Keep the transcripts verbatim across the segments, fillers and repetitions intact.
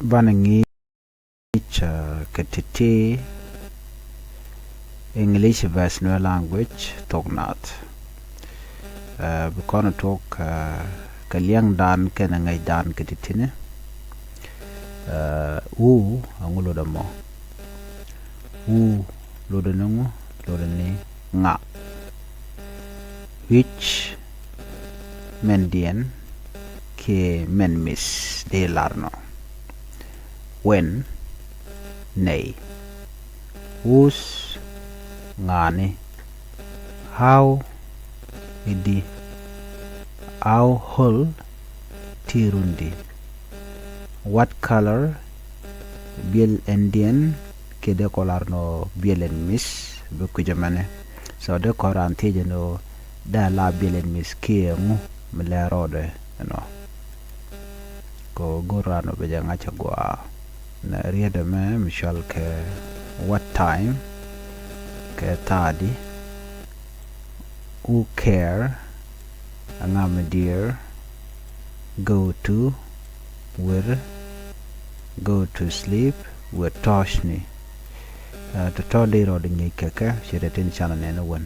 Banɛ ŋi̱i̱c kɛ ti̱ti̱ English vs Nuer language thok Naath. Bi kɔn tuɔk kɛ liɛŋdan kɛnɛ ŋäcdan kɛ ti̱ti̱ni. Wu, ɛŋu lotdɛ mɔ? Wu lotdɛ ni ŋu? Lotdɛ ni ŋa. Which, mɛndiɛn kiɛ mɛn mi̱th dee lar nɔ. When, nɛy. Whose, ŋa̱ni. How, i̱di. How old, ti rundi. What color, biɛl ɛndiɛn kiɛ dee kɔ lar nɔ biɛl ɛn mi̱th, bi kui̱c ɛmɛni. So dee kɔ ran thiec ɛn ɣöö dee la biɛl ɛn mi̱th kiɛ ŋu mi lɛr rɔɔdɛ ɛnɔ. Kɛ ɣöö go̱r ran ɔ bɛ jɛ ŋa̱c a gɔaa. Nɛ riet ɛmɛ mi cɔal kɛ what time, kɛ thaadi. Who care, ɛŋa mi diɛɛr. Go to, wër. Go to sleep, wër tɔ̱ɔ̱cni. Tɔ̱tɔ̱ dee rɔɔdɛ ŋi̱i̱c kɛ kɛ, ce̱tɛ tin canɛ nɛn wän.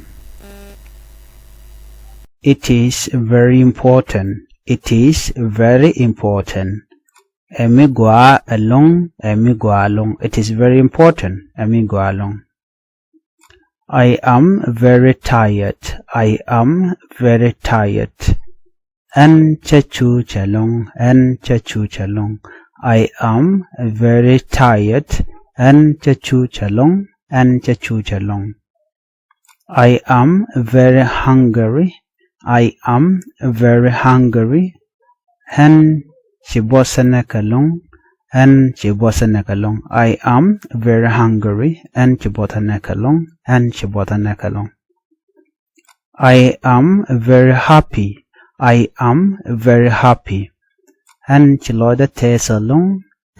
It is very important. It is very important. Ɛ mi gɔaa ɛlɔ̱ŋ. Ɛ mi gɔaa ɛlɔ̱ŋ. It is very important. Ɛ mi gɔaa ɛlɔ̱ŋ. I am very tired. I am very tired. Ɛn cä cuuc ɛlɔ̱ŋ. Ɛn cä cuuc ɛlɔ̱ŋ. I am very tired. Ɛn cä cuuc ɛlɔ̱ŋ. Ɛn cä cuuc ɛlɔ̱ŋ. I am very hungry. I am very hungry. Ɛn ci buɔth ɛ nɛk ɛlɔ̱ŋ. Ɛn ci buɔth ɛ nɛk ɛlɔ̱ŋ. I am very hungry. Ɛn ci buɔth ɛ nɛk ɛlɔ̱ŋ. Ɛn ci buɔth ɛ nɛk ɛlɔ̱ŋ. I am very happy. I am very happy. Ɛn ci lɔcdä tɛth ɛlɔ̱ŋ.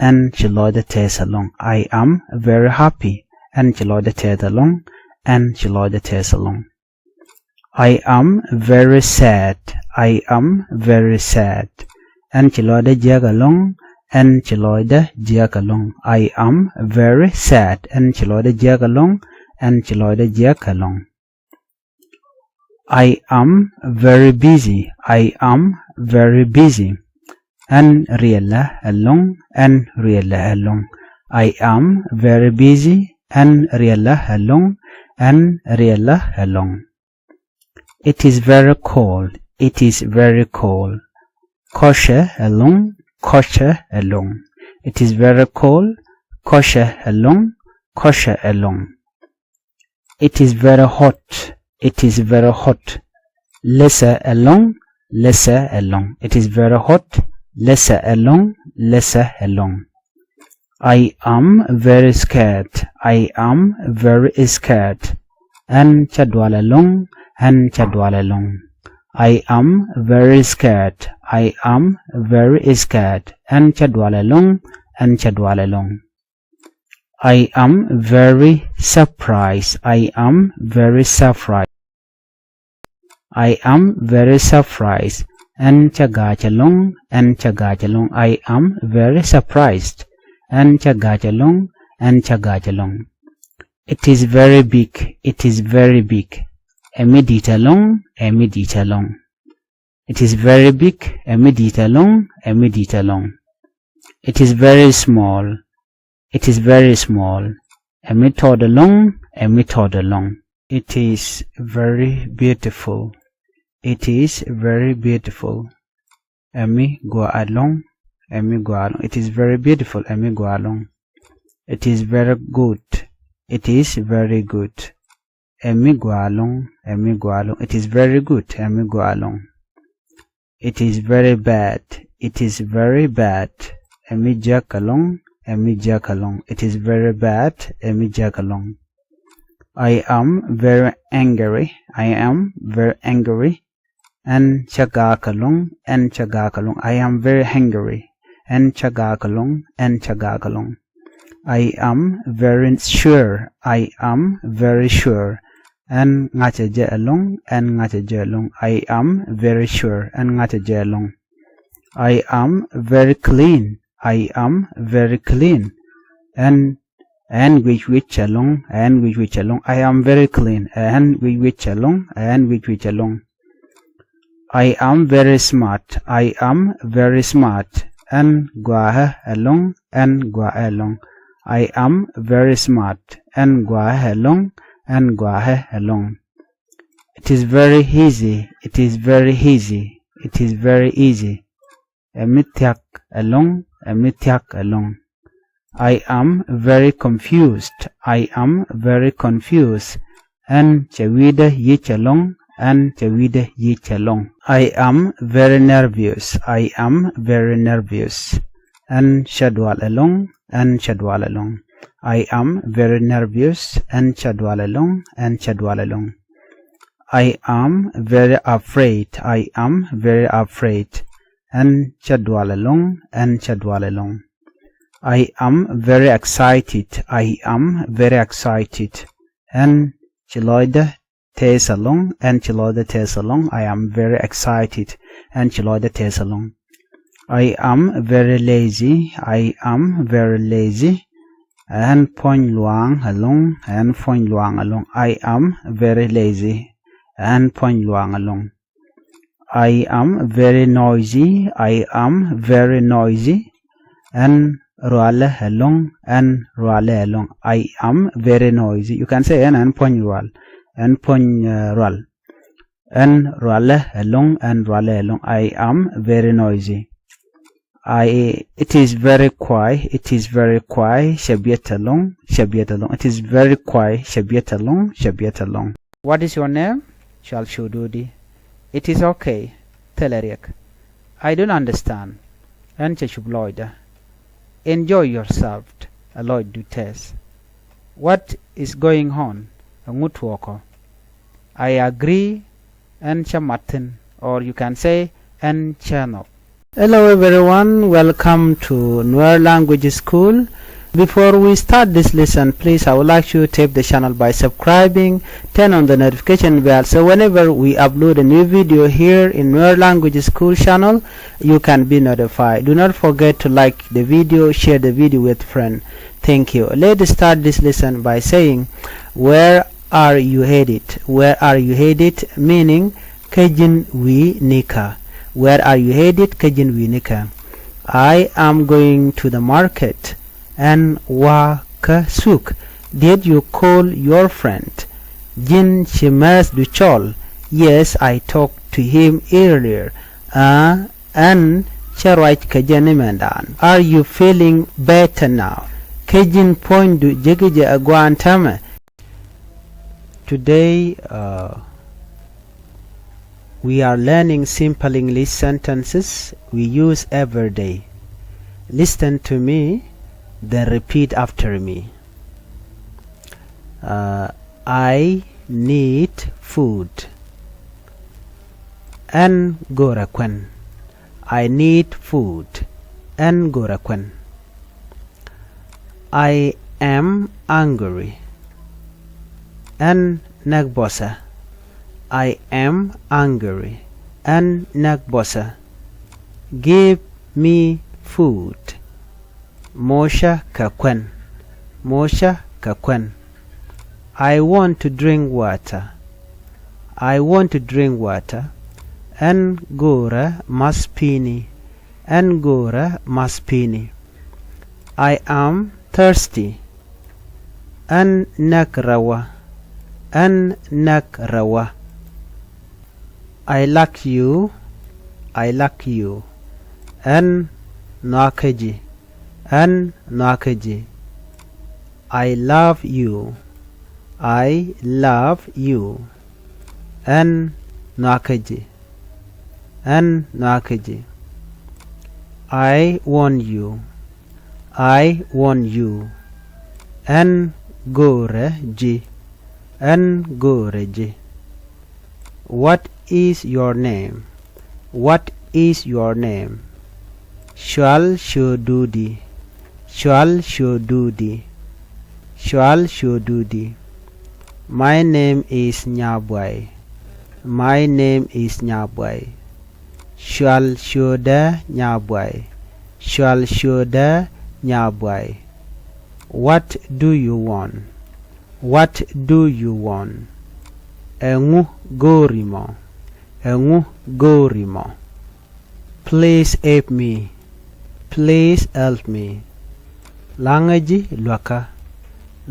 Ɛn ci lɔcdä tɛth ɛlɔ̱ŋ. I am very happy. Ɛn ci lɔcdä tɛth ɛlɔ̱ŋ. Ɛn ci lɔcdä tɛth ɛlɔ̱ŋ. I am very sad. I am very sad. Ɛn ci lɔcdä jiäk ɛlɔ̱ŋ. Ɛn ci lɔcdä jiäk ɛlɔ̱ŋ. I am very sad. Ɛn ci lɔcdä jiäk ɛlɔ̱ŋ. Ɛn ci lɔcdä jiäk ɛlɔ̱ŋ. I am very busy. I am very busy. Ɛn riɛlä ɛlɔ̱ŋ. Ɛn riɛlä ɛlɔ̱ŋ. I am very busy. Ɛn riɛlä ɛlɔ̱ŋ. Ɛn riɛlä ɛlɔ̱ŋ. It is very cold. It is very cold. Kɔcɛ ɛlɔ̱ŋ. Kɔcɛ ɛlɔ̱ŋ. It is very cold. Kɔcɛ ɛlɔ̱ŋ. Kɔcɛ ɛlɔ̱ŋ. It is very hot. It is very hot. Lɛsɛ ɛlɔ̱ŋ. Lɛsɛ ɛlɔ̱ŋ. It is very hot. Lɛsɛ ɛlɔ̱ŋ. Lɛsɛ ɛlɔ̱ŋ. I am very scared. I am very scared. Ɛn cä dual ɛlɔ̱ŋ. Ɛn cä dual ɛlɔ̱ŋ. I am very scared. I am very scared. Ɛn cä dual ɛlɔ̱ŋ. Ɛn cä dual ɛlɔ̱ŋ. I am very surprised. I am very surprised. I am very surprised. Ɛn cä ga̱a̱c ɛlɔ̱ŋ. Ɛn cä ga̱a̱c ɛlɔ̱ŋ. I am very surprised. Ɛn cä ga̱a̱c ɛlɔ̱ŋ. Ɛn cä ga̱a̱c ɛlɔ̱ŋ. It is very big. It is very big. Ɛ mi di̱i̱t ɛlɔ̱ŋ. Ɛ mi di̱i̱t ɛlɔ̱ŋ. It is very big. Ɛ mi di̱i̱t ɛlɔ̱ŋ. Ɛ mi di̱i̱t ɛlɔ̱ŋ. It is very small. It is very small. Ɛ mi tɔt ɛlɔ̱ŋ. Ɛ mi tɔt ɛlɔ̱ŋ. It is very beautiful. It is very beautiful. Ɛ mi gɔaa ɛlɔ̱ŋ. Ɛ mi gɔaa ɛlɔ̱ŋ. It is very beautiful. Ɛ mi gɔaa ɛlɔ̱ŋ. It is very good. It is very good. Ɛ mi gɔaa ɛlɔ̱ŋ. Ɛ mi gɔaa ɛlɔ̱ŋ. It is very good. Ɛ mi gɔaa ɛlɔ̱ŋ. It is very bad. It is very bad. Ɛ mi jiäk ɛlɔ̱ŋ. Ɛ mi jiäk ɛlɔ̱ŋ. It is very bad. Ɛ mi jiäk ɛlɔ̱ŋ. I am very angry. I am very angry. Ɛn cä gaak ɛlɔ̱ŋ. Ɛn cä gaak ɛlɔ̱ŋ. I am very angry. Ɛn cä gaak ɛlɔ̱ŋ. Ɛn cä gaak ɛlɔ̱ŋ. I am very sure. I am very sure. Ɛn ŋa̱cä jɛ ɛlɔ̱ŋ. Ɛn ŋa̱cä jɛ ɛlɔ̱ŋ. I am very sure. Ɛn ŋa̱cä jɛ ɛlɔ̱ŋ. I am very clean. I am very clean. Ɛn, ɛn guic wi̱c ɛlɔ̱ŋ, ɛn guic wi̱c ɛlɔ̱ŋ. I am very clean. Ɛn guic wi̱c ɛlɔ̱ŋ, ɛn guic wi̱c ɛlɔ̱ŋ. I am very smart. I am very smart. Ɛn gɔaaɛ ɛlɔ̱ŋ, ɛn gɔaaɛ ɛlɔ̱ŋ. I am very smart. Ɛn gɔaaɛ ɛlɔ̱ŋ, ɛn gɔaaɛ ɛlɔ̱ŋ. It is very easy. It is very easy. It is very easy. Ɛ mi thia̱k ɛlɔ̱ŋ, ɛ mi thia̱k ɛlɔ̱ŋ. I am very confused. I am very confused. Ɛn cɛ wi̱i̱dä yic ɛlɔ̱ŋ, ɛn cɛ wi̱i̱dä yic ɛlɔ̱ŋ. I am very nervous. I am very nervous. Ɛn cä dual ɛlɔ̱ŋ, ɛn cä dual ɛlɔ̱ŋ. I am very nervous. Ɛn cä dual ɛlɔ̱ŋ, ɛn cä dual ɛlɔ̱ŋ. I am very afraid. I am very afraid. Ɛn cä dual ɛlɔ̱ŋ, ɛn cä dual ɛlɔ̱ŋ. I am very excited. I am very excited. Ɛn ci lɔcdä tɛth ɛlɔ̱ŋ, ɛn ci lɔcdä tɛth ɛlɔ̱ŋ. I am very excited. Ɛn ci lɔcdä tɛth ɛlɔ̱ŋ. I am very lazy. I am very lazy. Ɛn puɔ̱ny luaaŋ ɛlɔ̱ŋ, ɛn puɔ̱ny luaaŋ ɛlɔ̱ŋ. I am very lazy. Ɛn puɔ̱ny luaaŋ ɛlɔ̱ŋ. I am very noisy. I am very noisy. Ɛn rualä ɛlɔ̱ŋ, ɛn rualä ɛlɔ̱ŋ. I am very noisy. You can say ɛn, ɛn puɔ̱ny rual, ɛn puɔ̱ny, uh, rual. Ɛn rualä ɛlɔ̱ŋ, ɛn rualä ɛlɔ̱ŋ. I am very noisy. I, it is very quiet. It is very quiet. Cɛ biɛt ɛlɔ̱ŋ, cɛ biɛt ɛlɔ̱ŋ. It is very quiet. Cɛ biɛt ɛlɔ̱ŋ, cɛ biɛt ɛlɔ̱ŋ. What is your name? Cual cu duudi. It is okay. Thilɛ riɛk. I don't understand. Ɛn cɛ cup lɔcdä. Enjoy yourself. Ɛ lɔcdu tɛth. What is going on? Ɛŋu tuɔɔkɔ? I agree. Ɛn cä mat thi̱n, or you can say ɛn cä nhɔk. Hello everyone, welcome to Nuer Language School. Before we start this lesson, please, I would like you to tap the channel by subscribing, turn on the notification bell, so whenever we upload a new video here in Nuer Language School channel, you can be notified. Do not forget to like the video, share the video with friend. Thank you. Let's start this lesson by saying, where are you headed? Where are you headed? Meaning, kä ji̱n wi̱i̱ nikä? Where are you headed? Kä ji̱n wi̱i̱ nikä? I am going to the market. Ɛn wa kä suk. Did you call your friend? Ji̱n ci mɛthdu cɔl? Yes, I talked to him earlier. Aa, ɛn cä ruac kä jɛ ni mɛndan. Are you feeling better now? Kä ji̱n puɔ̱nydu jeki jɛ a gua̱a̱n täämɛ? Today, uh, we are learning simple English sentences we use every day. Listen to me, then repeat after me. Uh, I need food. Ɛn go̱o̱rɛ kuɛn. I need food. Ɛn go̱o̱rɛ kuɛn. I am hungry. Ɛn näk bɔthä. I am hungry. Ɛn näk bɔthä. Give me food. Mo̱o̱cä kɛ kuɛn. Mo̱o̱cä kɛ kuɛn. I want to drink water. I want to drink water. Ɛn go̱o̱rä math pi̱i̱ni. Ɛn go̱o̱rä math pi̱i̱ni. I am thirsty. Ɛn näk rɛwä. Ɛn näk rɛwä. I like you. I like you. Ɛn nhɔakä ji̱. Ɛn nhɔakä ji̱. I love you. I love you. Ɛn nhɔakä ji̱. Ɛn nhɔakä ji̱. I want you. I want you. Ɛn go̱o̱rä ji̱. Ɛn go̱o̱rä ji̱. What is your name? What is your name? Cual cu duudi. Cual cu duudi. Cual cu duudi. My name is Nyabuay. My name is Nyabuay. Cual cuɔ̱dä Nyabuay. Cual ciötdä nyabuay. What do you want? What do you want? Ɛŋu go̱o̱ri mɔ? Ɛŋu go̱o̱ri mɔ? Please help me. Please help me. Laŋä ji̱ luäkä.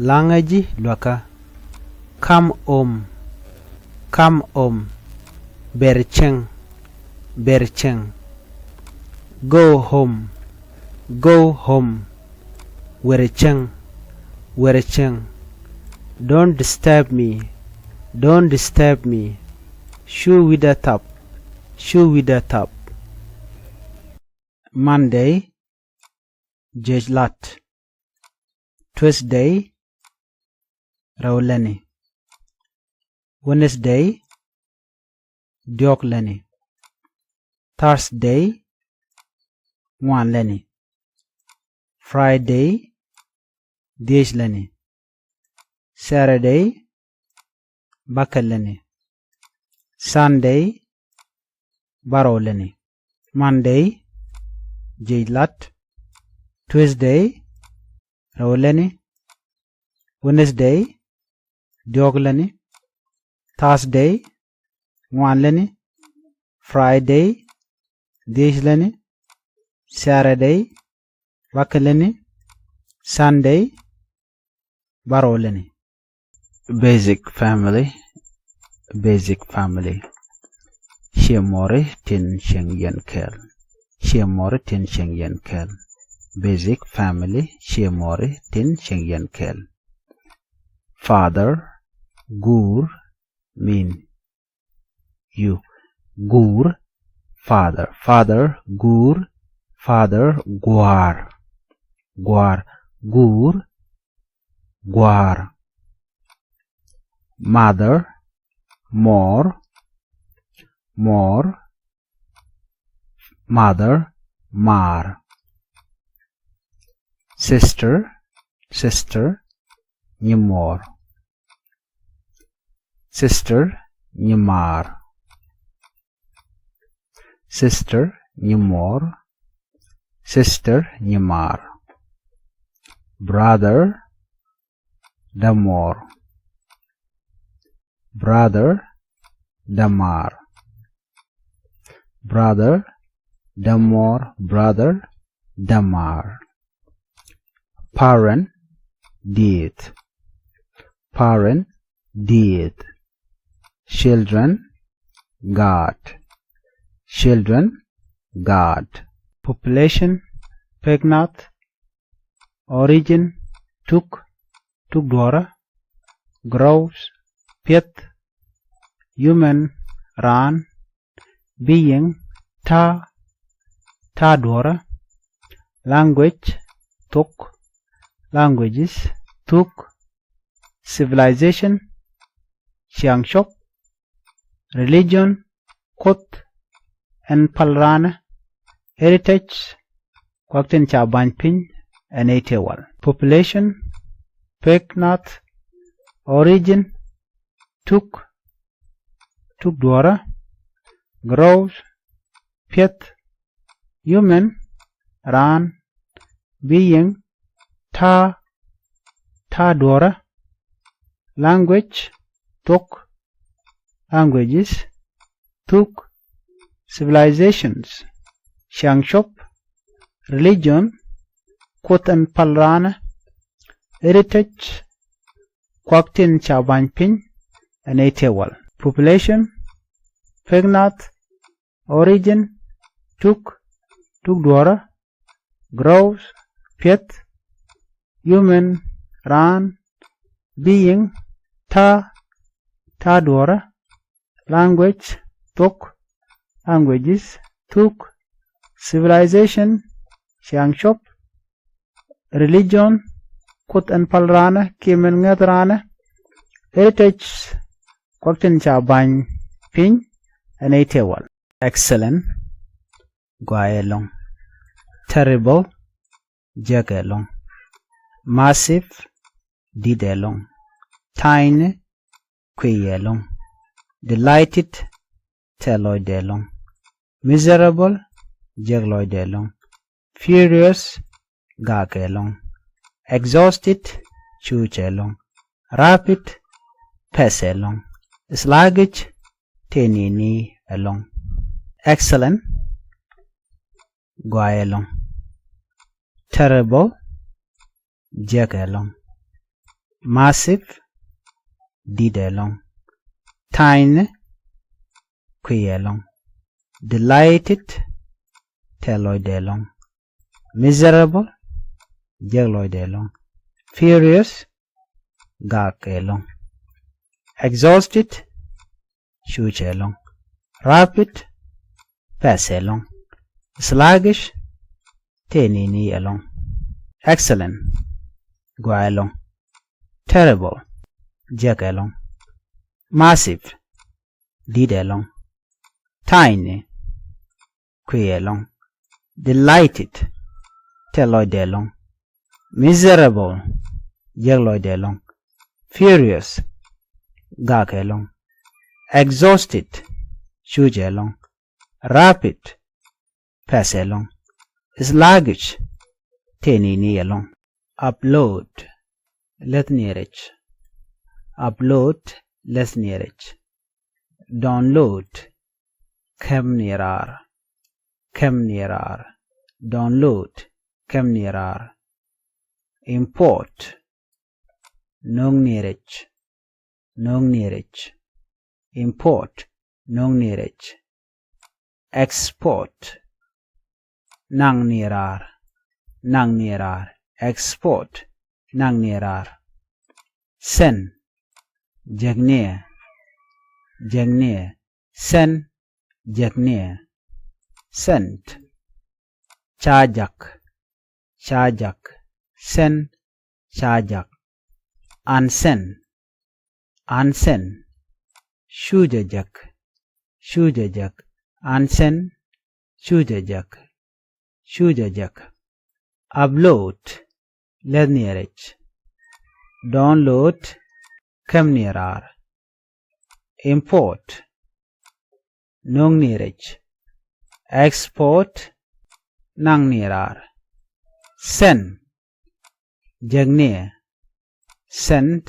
Laŋä ji̱ luäkä. Come home. Come home. Ber cieŋ. Ber cieŋ. Go home. Go home. Wer cieŋ. Wer cieŋ. Don't disturb me. Don't disturb me. Cu wi̱dä thap. Cu wi̱dä thap. Monday, jiec lat. Tuesday, rɛw lätni. Wednesday, diɔ̱k lätni. Thursday, ŋuan lätni. Friday, dhiec lätni. Saturday, bäkɛl lätni. Sunday, bärɔw lätni. Monday, jiec lat. Tuesday, rɛw lätni. Wednesday, diɔ̱k lätni. Thursday, ŋuan lätni. Friday, dhiec lätni. Saturday, bäkɛl lätni. Sunday, bärɔw lätni. Basic family. Basic family. Ciɛ mɔri tin cieŋ yɛn kɛl. Ciɛ mɔri tin cieŋ yɛn kɛl. Basic family. Ciɛ mɔri tin cieŋ yɛn kɛl. Father, guur, mean you. Guur, father. Father, guur. Father, gua̱a̱r. Gua̱a̱r. Guur, gua̱a̱r. Mother, mɔɔr. Mɔɔr. Mother, maar. Sister, sister, nyimɔɔr. Sister, nyimaar. Sister, nyimɔɔr. Sister, nyimaar. Brother, dämɔɔr. Brother, dämaar. Brother, dämɔɔr. Brother, dämaar. Parent, dieth. Parent, dieth. Children, gaat. Children, gaat. Population, pek nath. Origin, tuk, tuk duɔrä. Growth, piɛth. Human, raan. Being, ta̱a̱, ta̱a̱ duɔrä. Language, thok. Languages, thuk. Civilization, ciaŋ cop. Religion, kuoth ɛn päl raanä. Heritage, kuak tin ca ba̱ny piny ɛ nɛy tëë wal. Population, pek nath. Origin, tuk, tuk duɔrä. Growth, piɛth. Human, raan. Being, ta̱a̱, ta̱a̱ duɔrä. Language, thok. Languages, thuk. Civilizations, ciaŋ cop. Religion, kuoth ɛn päl raanä. Heritage, kuak tin ca ba̱ny piny ɛ nɛy tëë wal. Population, pek nath. Origin, tuk, tuk duɔrä. Growth, piɛth. Human, raan. Being, ta̱a̱, ta̱a̱ duɔrä. Language, thok. Languages, thuk. Civilization, ciaŋ cop. Religion, kuoth ɛn päl raanä kiɛ min ŋäth raanä. Heritage, kuak tin ca ba̱ny piny ɛ nɛy tëë wal. Excellent, gɔaa ɛlɔ̱ŋ. Terrible, jiäk ɛlɔ̱ŋ. Massive, di̱t ɛlɔ̱ŋ. Tiny, kuiy ɛlɔ̱ŋ. Delighted, tɛth lɔcdɛ ɛlɔ̱ŋ. Miserable, jiäk lɔcdɛ ɛlɔ̱ŋ. Furious, gak ɛlɔ̱ŋ. Exhausted, cuuc ɛlɔ̱ŋ. Rapid, pɛth ɛlɔ̱ŋ. Sluggish, tëë ni̱ni ɛlɔ̱ŋ. Excellent, gɔaa ɛlɔ̱ŋ. Terrible, jiäk ɛlɔ̱ŋ. Massive, di̱t ɛlɔ̱ŋ. Tiny, kuiy ɛlɔ̱ŋ. Delighted, tɛth lɔcdɛ ɛlɔ̱ŋ. Miserable, jiäk lɔcdɛ ɛlɔ̱ŋ. Furious, gak ɛlɔ̱ŋ. Exhausted, cuuc ɛlɔ̱ŋ. Rapid, pɛth ɛlɔ̱ŋ. Sluggish, tëë ni̱ni ɛlɔ̱ŋ. Excellent, gɔaa ɛlɔ̱ŋ. Terrible, jiäk ɛlɔ̱ŋ. Massive, di̱t ɛlɔ̱ŋ. Tiny, kuiy ɛlɔ̱ŋ. Delighted, tɛth lɔcdɛ ɛlɔ̱ŋ. Miserable, jiäk lɔcdɛ ɛlɔ̱ŋ. Furious, gak ɛlɔ̱ŋ. Exhausted, cuuc ɛlɔ̱ŋ. Rapid, pɛth ɛlɔ̱ŋ. Sluggish, tëë ni̱ni ɛlɔ̱ŋ. Upload, läth ni rɛc. Upload, läth ni rɛc. Download, käm ni raar. Käm ni raar. Download, käm ni raar. Import, no̱ŋ ni rɛc. No̱ŋ ni rɛc. Import, no̱ŋ ni rɛc. Export, naŋ ni raar. Naŋ ni raar. Export, naŋ ni raar. Send, jäk ni. Jäk ni. Send, jäk ni. Sent, ca jak. Ca jak. Send, ca jak. Unsend, unsend, cuuc ɛ jäk. Cuuc ɛ jäk. Unsend, cuuc ɛ jäk. Cuuc ɛ jäk. Upload, läth ni rɛc. Download, käm ni raar. Import, no̱ŋ ni rɛc. Export, naŋ ni raar. Send, jäk ni. Sent,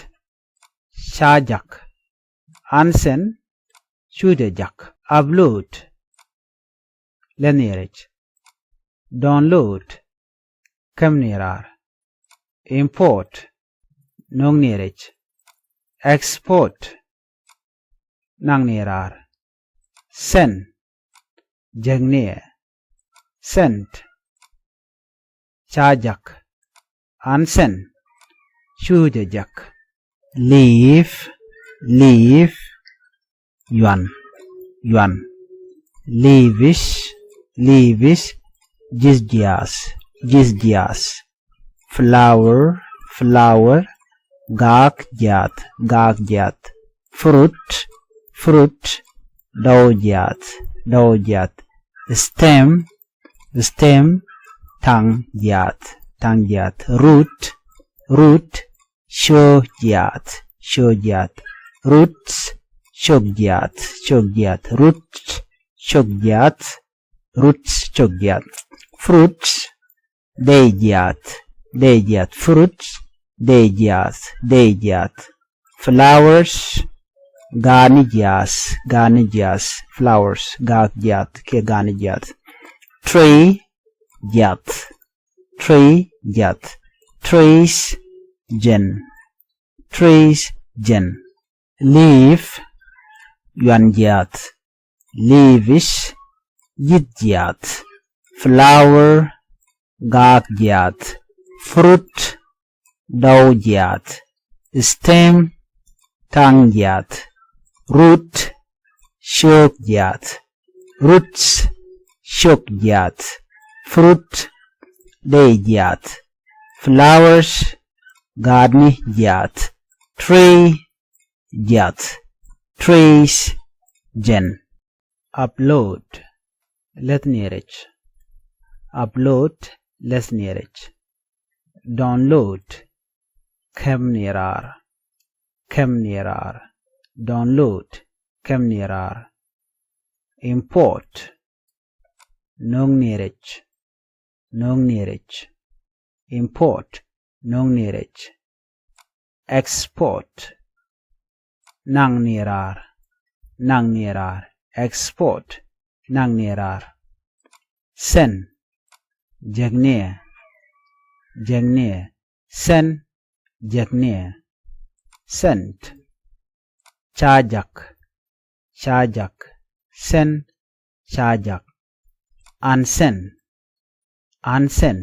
ca jak. Unsend, cuuc ɛ jak. Upload, läth ni rɛc. Download, käm ni raar. Import, no̱ŋ ni rɛc. Export, naŋ ni raar. Send, jäk ni. Sent, ca jak. Unsend, cuuc ɛ jak. Leave, leave, yuan, yuan. Leavish, leavish, ji̱th jiaath. Ji̱th jiaath. Flower, flower, gaak jiaath. Gaak jiaath. Fruit, fruit, dɔw jiaath. Dɔw jiaath. Stem, stem, taŋ jiaath. Taŋ jiaath. Root, root, ciöök jiaath. Ciöök jiaath. Roots, ciöök jiaath. Ciöök jiaath. Roots, ciöök jiaath. Roots, ciöök jiaath. Fruits, dɛy jiaath. Dɛy jiaath. Fruits, dɛy jiaath. Dɛy jiaath. Flowers, gaani jiaath. Gaani jiaath. Flowers, gaak jiaath kiɛ gaani jiaath. Tree, jiaath. Tree, jiaath. Trees, jɛn. Trees, jɛn. Leaf, yuan jiaath. Leavish, ji̱th jiaath. Flower, gaak jiaath. Fruit, dɔw jiaath. Stem, taŋ jiaath. Root, ciöök jiaath. Roots, ciöök jiaath. Fruit, dɛy jiaath. Flowers, gaani jiaath. Tree, jiaath. Trees, jɛn. Upload, läth ni rɛc. Upload, läth ni rɛc. Download, käm ni raar. Käm ni raar. Download, käm ni raar. Import, no̱ŋ ni rɛc. No̱o̱ŋ ni rɛc. Import. No̱o̱ŋ ni rɛc. Export. Naŋ ni raar. Naŋ ni raar. Export. Naŋ ni raar. Send. Jäk ni. Jäk ni. Send. Jäk ni. Sent. Ca jäk. Ca jäk. Send. Ca jäk. Unsend. Unsend.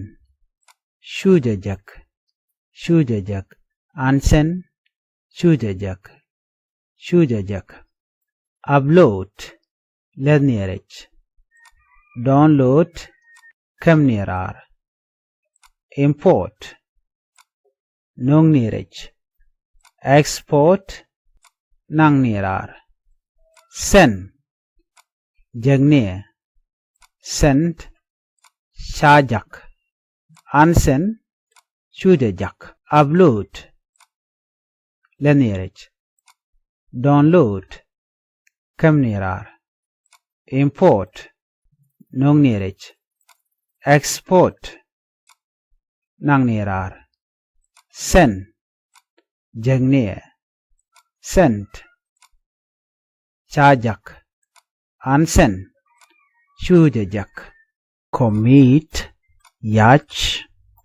Cu jɛ jäk. Cu jɛ jäk. Unsend. Cu jɛ jäk. Cu jɛ jäk. Upload. Leth ni rɛc. Download. Käm ni raar. Import. No̱o̱ŋ ni rɛc. Export. Naŋ ni raar. Send. Jäk ni. Send. Ca jäk. Unsend. Cu jɛ jäk. Upload. Leth ni rɛc. Download. Käm ni raar. Import. No̱o̱ŋ ni rɛc. Export. Naŋ ni raar. Send. Jäk ni. Sent. Ca jäk. Unsend. Cu jɛ jäk. Commit. Yac.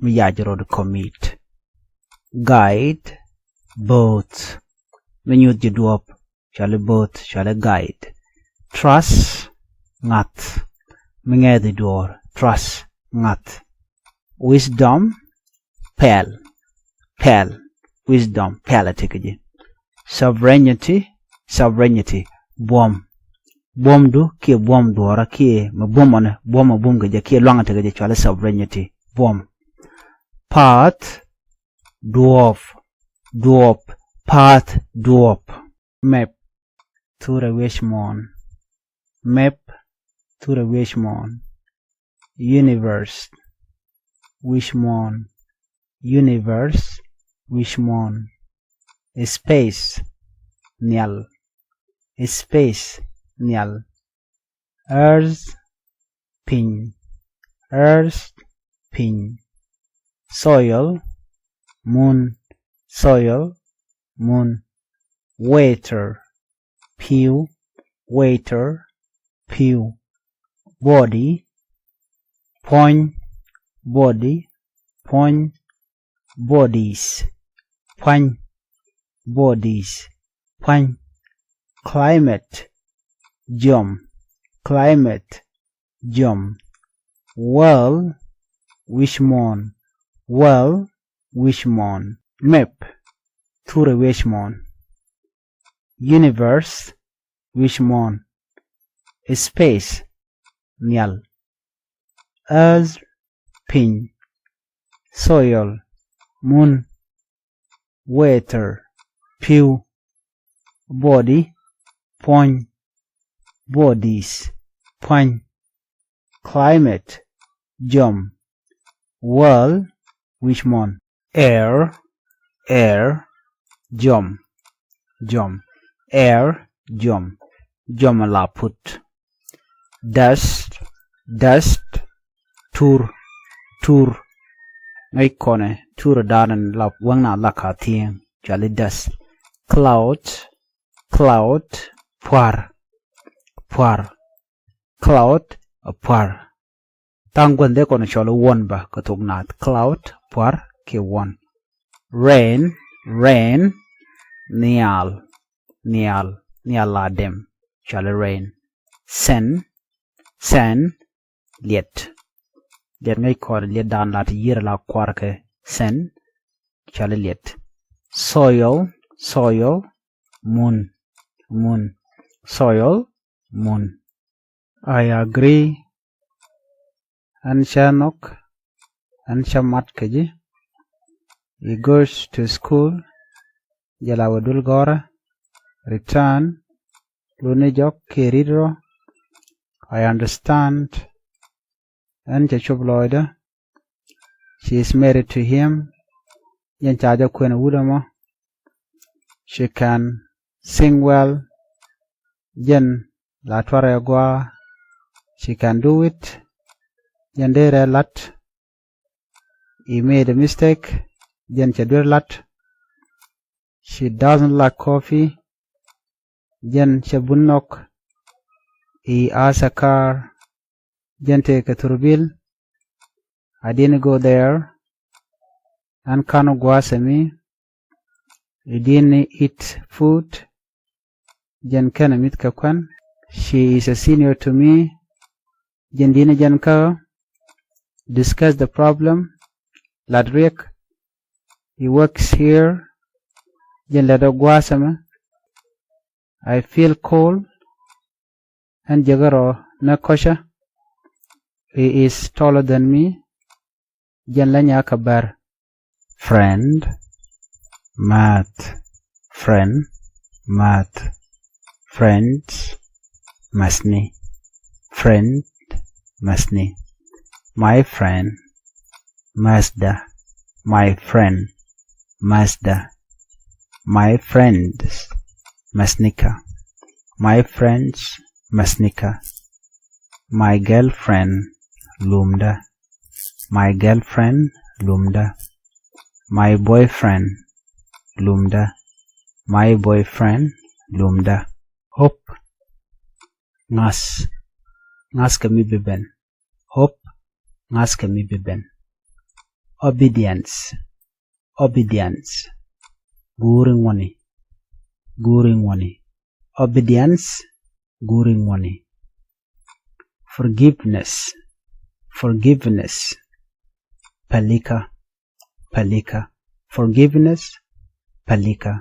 Mi yac rot commit. Guide. Both. Mi nyuth ji̱ duɔ̱ɔ̱p. Cɔali both, cɔali guide. Trust. Ŋa̱th. Mi ŋɛth i̱ duɔ̱ɔ̱r. Trust. Ŋa̱th. Wisdom. Pɛl. Pɛl. Wisdom. Pɛl a ti kɛ ji̱. Sovereignty. Sovereignty. Buɔ̱m. Buɔ̱mdu kiɛ buɔ̱m duɔ̱ɔ̱rä kiɛ mɛ buɔ̱m ɔnɛ buɔ̱m a buɔ̱m kɛ jɛ kiɛ luaŋ a ti kɛ jɛ cɔali sovereignty. Buɔ̱m. Path. Duɔ̱ɔ̱p. Duɔ̱ɔ̱p. Path. Duɔ̱ɔ̱p. Map. Thurɛ wiec muɔ̱ɔ̱n. Map. Thurɛ wiec muɔ̱ɔ̱n. Universe. Wiec muɔ̱ɔ̱n. Universe. Wiec muɔ̱ɔ̱n. Space. Nhial. Space. Nhial. Earth. Piny. Earth. Piny. Soil. Mun. Soil. Mun. Water. Pi̱w. Water. Pi̱w. Body. Puɔ̱ny. Body. Puɔ̱ny. Bodies. Puɔ̱ny. Bodies. Puɔ̱ny. Climate. Jiɔm. Climate. Jiɔm. World. Wiec muɔ̱ɔ̱n. World. Wiec muɔ̱ɔ̱n. Map. Thurɛ wiec muɔ̱ɔ̱n. Universe. Wiec muɔ̱ɔ̱n. Space. Nhial. Earth. Piny. Soil. Mun. Water. Pi̱w. Body. Puɔ̱ny. Bodies. Puɔ̱ny. Climate. Jiɔm. World. Wiec muɔ̱ɔ̱n. Air. Air. Jiɔm. Jiɔm. Air. Jiɔm. Jiɔm a la put. Dust. Dust. Tur. Tur. Ŋäc kɔnɛ tur dan la wäŋna la ka thieŋ. Cɔali dust. Cloud. Cloud. Puar. Puar. Cloud. A puar. Tha̱a̱ŋ gua̱n dee kɔn cɔl i̱ wuɔ̱n bä kä thok naath. Cloud. Puar. Kiɛ wuɔ̱n. Rain. Rain. Nhial. Nhial. Nhial la dem. Cɔl i̱ rain. Send. Send. Liɛt. Liɛt ŋäc kɔn liɛt dan la ti yier la kuar kɛ. Send. Cɔl i̱ liɛt. Soil. Soil. Mun. Mun. Soil. Mun. I agree. Ɣän cä nhɔk. Ɣän cä mat kä ji̱. He goes to school. Jɛ la wä dul gɔrä. Return. Luni jɔk kiɛ rit rɔ. I understand. Ɣän cɛ cop lɔɔcdä. She is married to him. Jɛn ca jɛ kuɛn wut ɛmɔ. She can sing well. Jɛn la tuarɛ gua. She can do it. Jɛn dee rɛ lat. He made a mistake. Jɛn cɛ duer lat. She doesn't like coffee. Jɛn cɛ bun nhɔk. He has a car. Jɛn tëë kɛ thurbil. I didn't go there. Ɣän /ka̱n gua̱a̱th ɛmɛ. He didn't eat food. Jɛn /kenɛ mi̱th kɛ kuän. She is a senior to me. Jɛn di̱t ni jɛn kä ɣä. Discuss the problem. Lat riɛk. He works here. Jɛn lätdɛ gua̱a̱th ɛmɛ. I feel cold. Ɣän jek rɔ ni kɔcä. He is taller than me. Jɛn lɛ nyaakä bär. Friend, määth. Friend, määth. Friends, mäthni. Friend, mäthni. My friend, määthdä. My friend, määthdä. My friends, mäthnikä. My friends, mäthnikä. My girlfriend, lumdä. My girlfriend, lumdä. My boyfriend, lumdä. My boyfriend, lumdä. Hope, ŋa̱th. Ŋa̱th kɛ mi bi ben. Hope, ŋa̱th kɛ mi bi ben. Obedience. Obedience. Guuri ŋuɔni. Guuri ŋuɔni. Obedience. Guuri ŋuɔni. Forgiveness. Forgiveness. Pälikä. Pälikä. Forgiveness. Pälikä.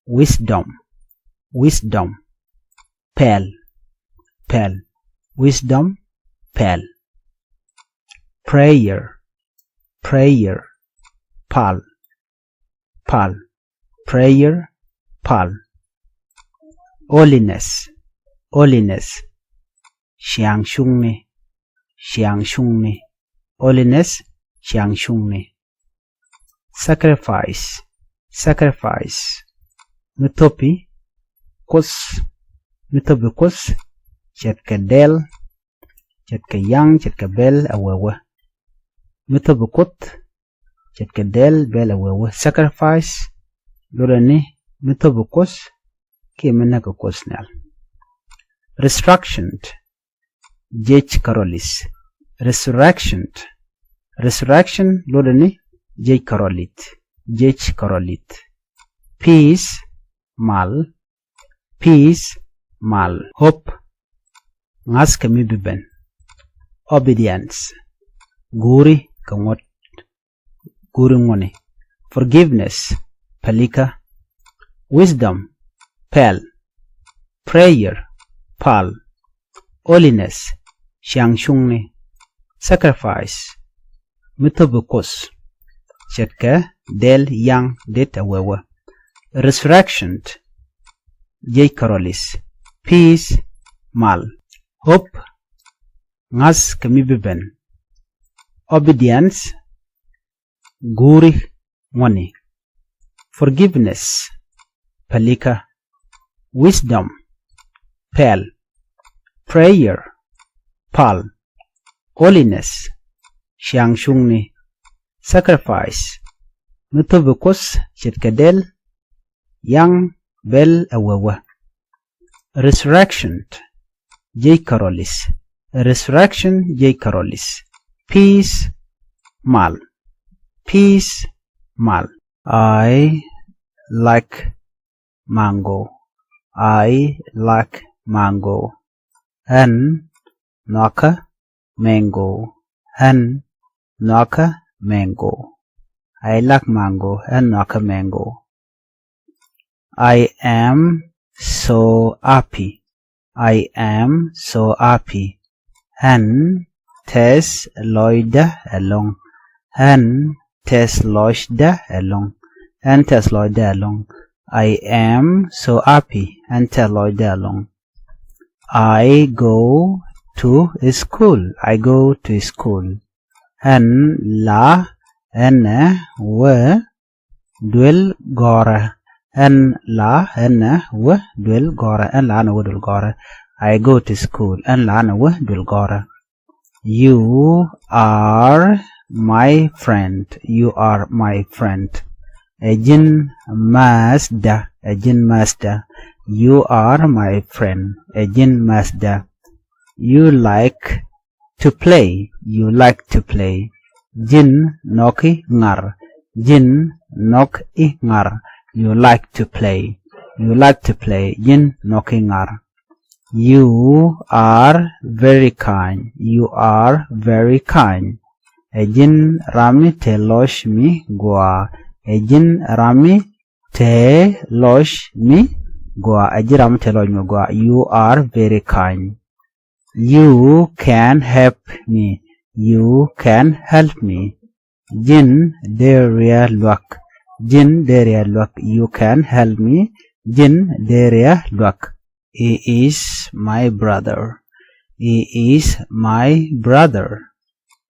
Wisdom. Wisdom. Pɛl. Pɛl. Wisdom. Pɛl. Prayer. Prayer. Pal. Pal. Prayer. Pal. Holiness. Holiness. Ciaŋ cuŋni. Ciaŋ cuŋni. Holiness. Ciaŋ cuŋni. Sacrifice. Sacrifice. Mi thopi Kuoth. Mi thopi Kuoth. Ce̱tkɛ dɛl. Ce̱tkɛ yaŋ, ce̱tkɛ bɛl ɛ wewä. Mi thopi Kuoth. Ce̱tkɛ dɛl bɛl ɛ wewä. Sacrifice. Lotdɛ ni mi thopi Kuoth kiɛ mi näk kɛ Kuoth Nhial. Resurrection. Jiɛc kärɔli̱th. Resurrection. Resurrection lotdɛ ni jiɛc kärɔli̱th. Jiɛc kärɔli̱th. Peace, mal. Peace, mal. Hope, ŋa̱th kɛ mi bi ben. Obedience, guuri kɛ ŋuɔ̱t. Guuri ŋuɔ̱ni. Forgiveness, pälikä. Wisdom, pɛl. Prayer, pal. Holiness, ciaŋ cuŋni. Sacrifice, mi thopi Kuoth. Ce̱tkɛ dɛl yaŋ det ɛ wewä. Resurrection, jiɛc kärɔli̱th. Peace, mal. Hope, ŋa̱th kɛ mi bi ben. Obedience, guuri ŋuɔ̱ni. Forgiveness, pälikä. Wisdom, pɛl. Prayer, pal. Holiness, ciaŋ cuŋni. Sacrifice, mi thopi Kuoth ce̱tkɛ dɛl yaŋ bɛl ɛ wewä. Resurrection, jiɛc kärɔli̱th. Resurrection, jiɛc kärɔli̱th. Peace, mal. Peace, mal. I like mango. I like mango. Ɣän nhɔakä mango. Ɣän nhɔakä mango. I like mango. Ɣän nhɔakä mango. I am so happy. I am so happy. Ɣän tɛth lɔcdä ɛlɔ̱ŋ. Ɣän tɛth lɔcdä ɛlɔ̱ŋ. Ɣän tɛth lɔcdä ɛlɔ̱ŋ. I am so happy. Ɣän tɛth lɔcdä ɛlɔ̱ŋ. I go to school. I go to school. Ɣän la ɣänɛ wä duel gɔ̱rä. Ɣän la ɣänɛ wä duel gɔ̱rä. Ɣän la ɣänɛ wä duel gɔ̱rä. I go to school. Ɣän la ɣänɛ wä duel gɔ̱rä. You are my friend. You are my friend. Ɛ ji̱n määthdä. Ɛ ji̱n määthdä. You are my friend. Ɛ ji̱n määthdä. You like to play. You like to play. Ji̱n nhɔki ŋar. Ji̱n nhɔki ŋar. You like to play. You like to play. Ji̱n nhɔki ŋar. You are very kind. You are very kind. Ɛ ji̱n ram mi te lɔc mi gɔaa. Ɛ ji̱n ram mi te lɔc mi gɔaa. Ɛ ji̱n ram mi te lɔc mi gɔaa. You are very kind. You can help me. You can help me. Ji̱n dee riɛk luäk. Ji̱n dee riɛk luäk. You can help me. Ji̱n dee riɛk luäk. He is my brother. He is my brother.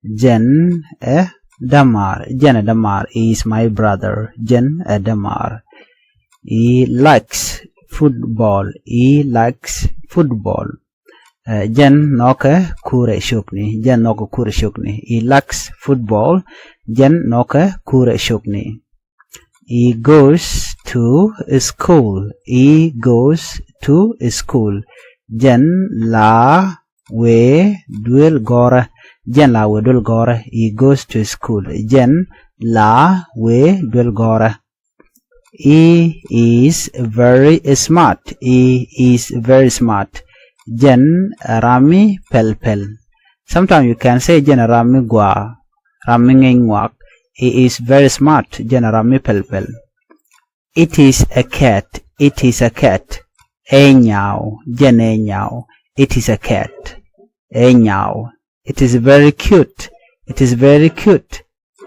Jɛn ɛ dämaar. Jɛn ɛ dämaar. He is my brother. Jɛn ɛ dämaar. He likes football. He likes football. Ɛ, jɛn nhɔkɛ kurɛ copni. Jɛn nhɔkɛ kurɛ copni. He likes football. Jɛn nhɔkɛ kurɛ copni. He goes to school. He goes to school. Jɛn la wëë duel gɔrɛ. Jɛn la wëë duel gɔrɛ. He goes to school. Jɛn la wëë duel gɔrɛ. He is very smart. He is very smart. Jɛn ram mi pɛl pɛl. Sometimes you can say jɛn ram mi gɔaa, ram mi ŋi̱ny ŋuak. He is very smart. Jɛn ram mi pɛl pɛl. It is a cat. It is a cat. Ɛ nyaw. Jɛn ɛ nyaw. It is a cat. Ɛ nyaw. It is very cute. It is very cute.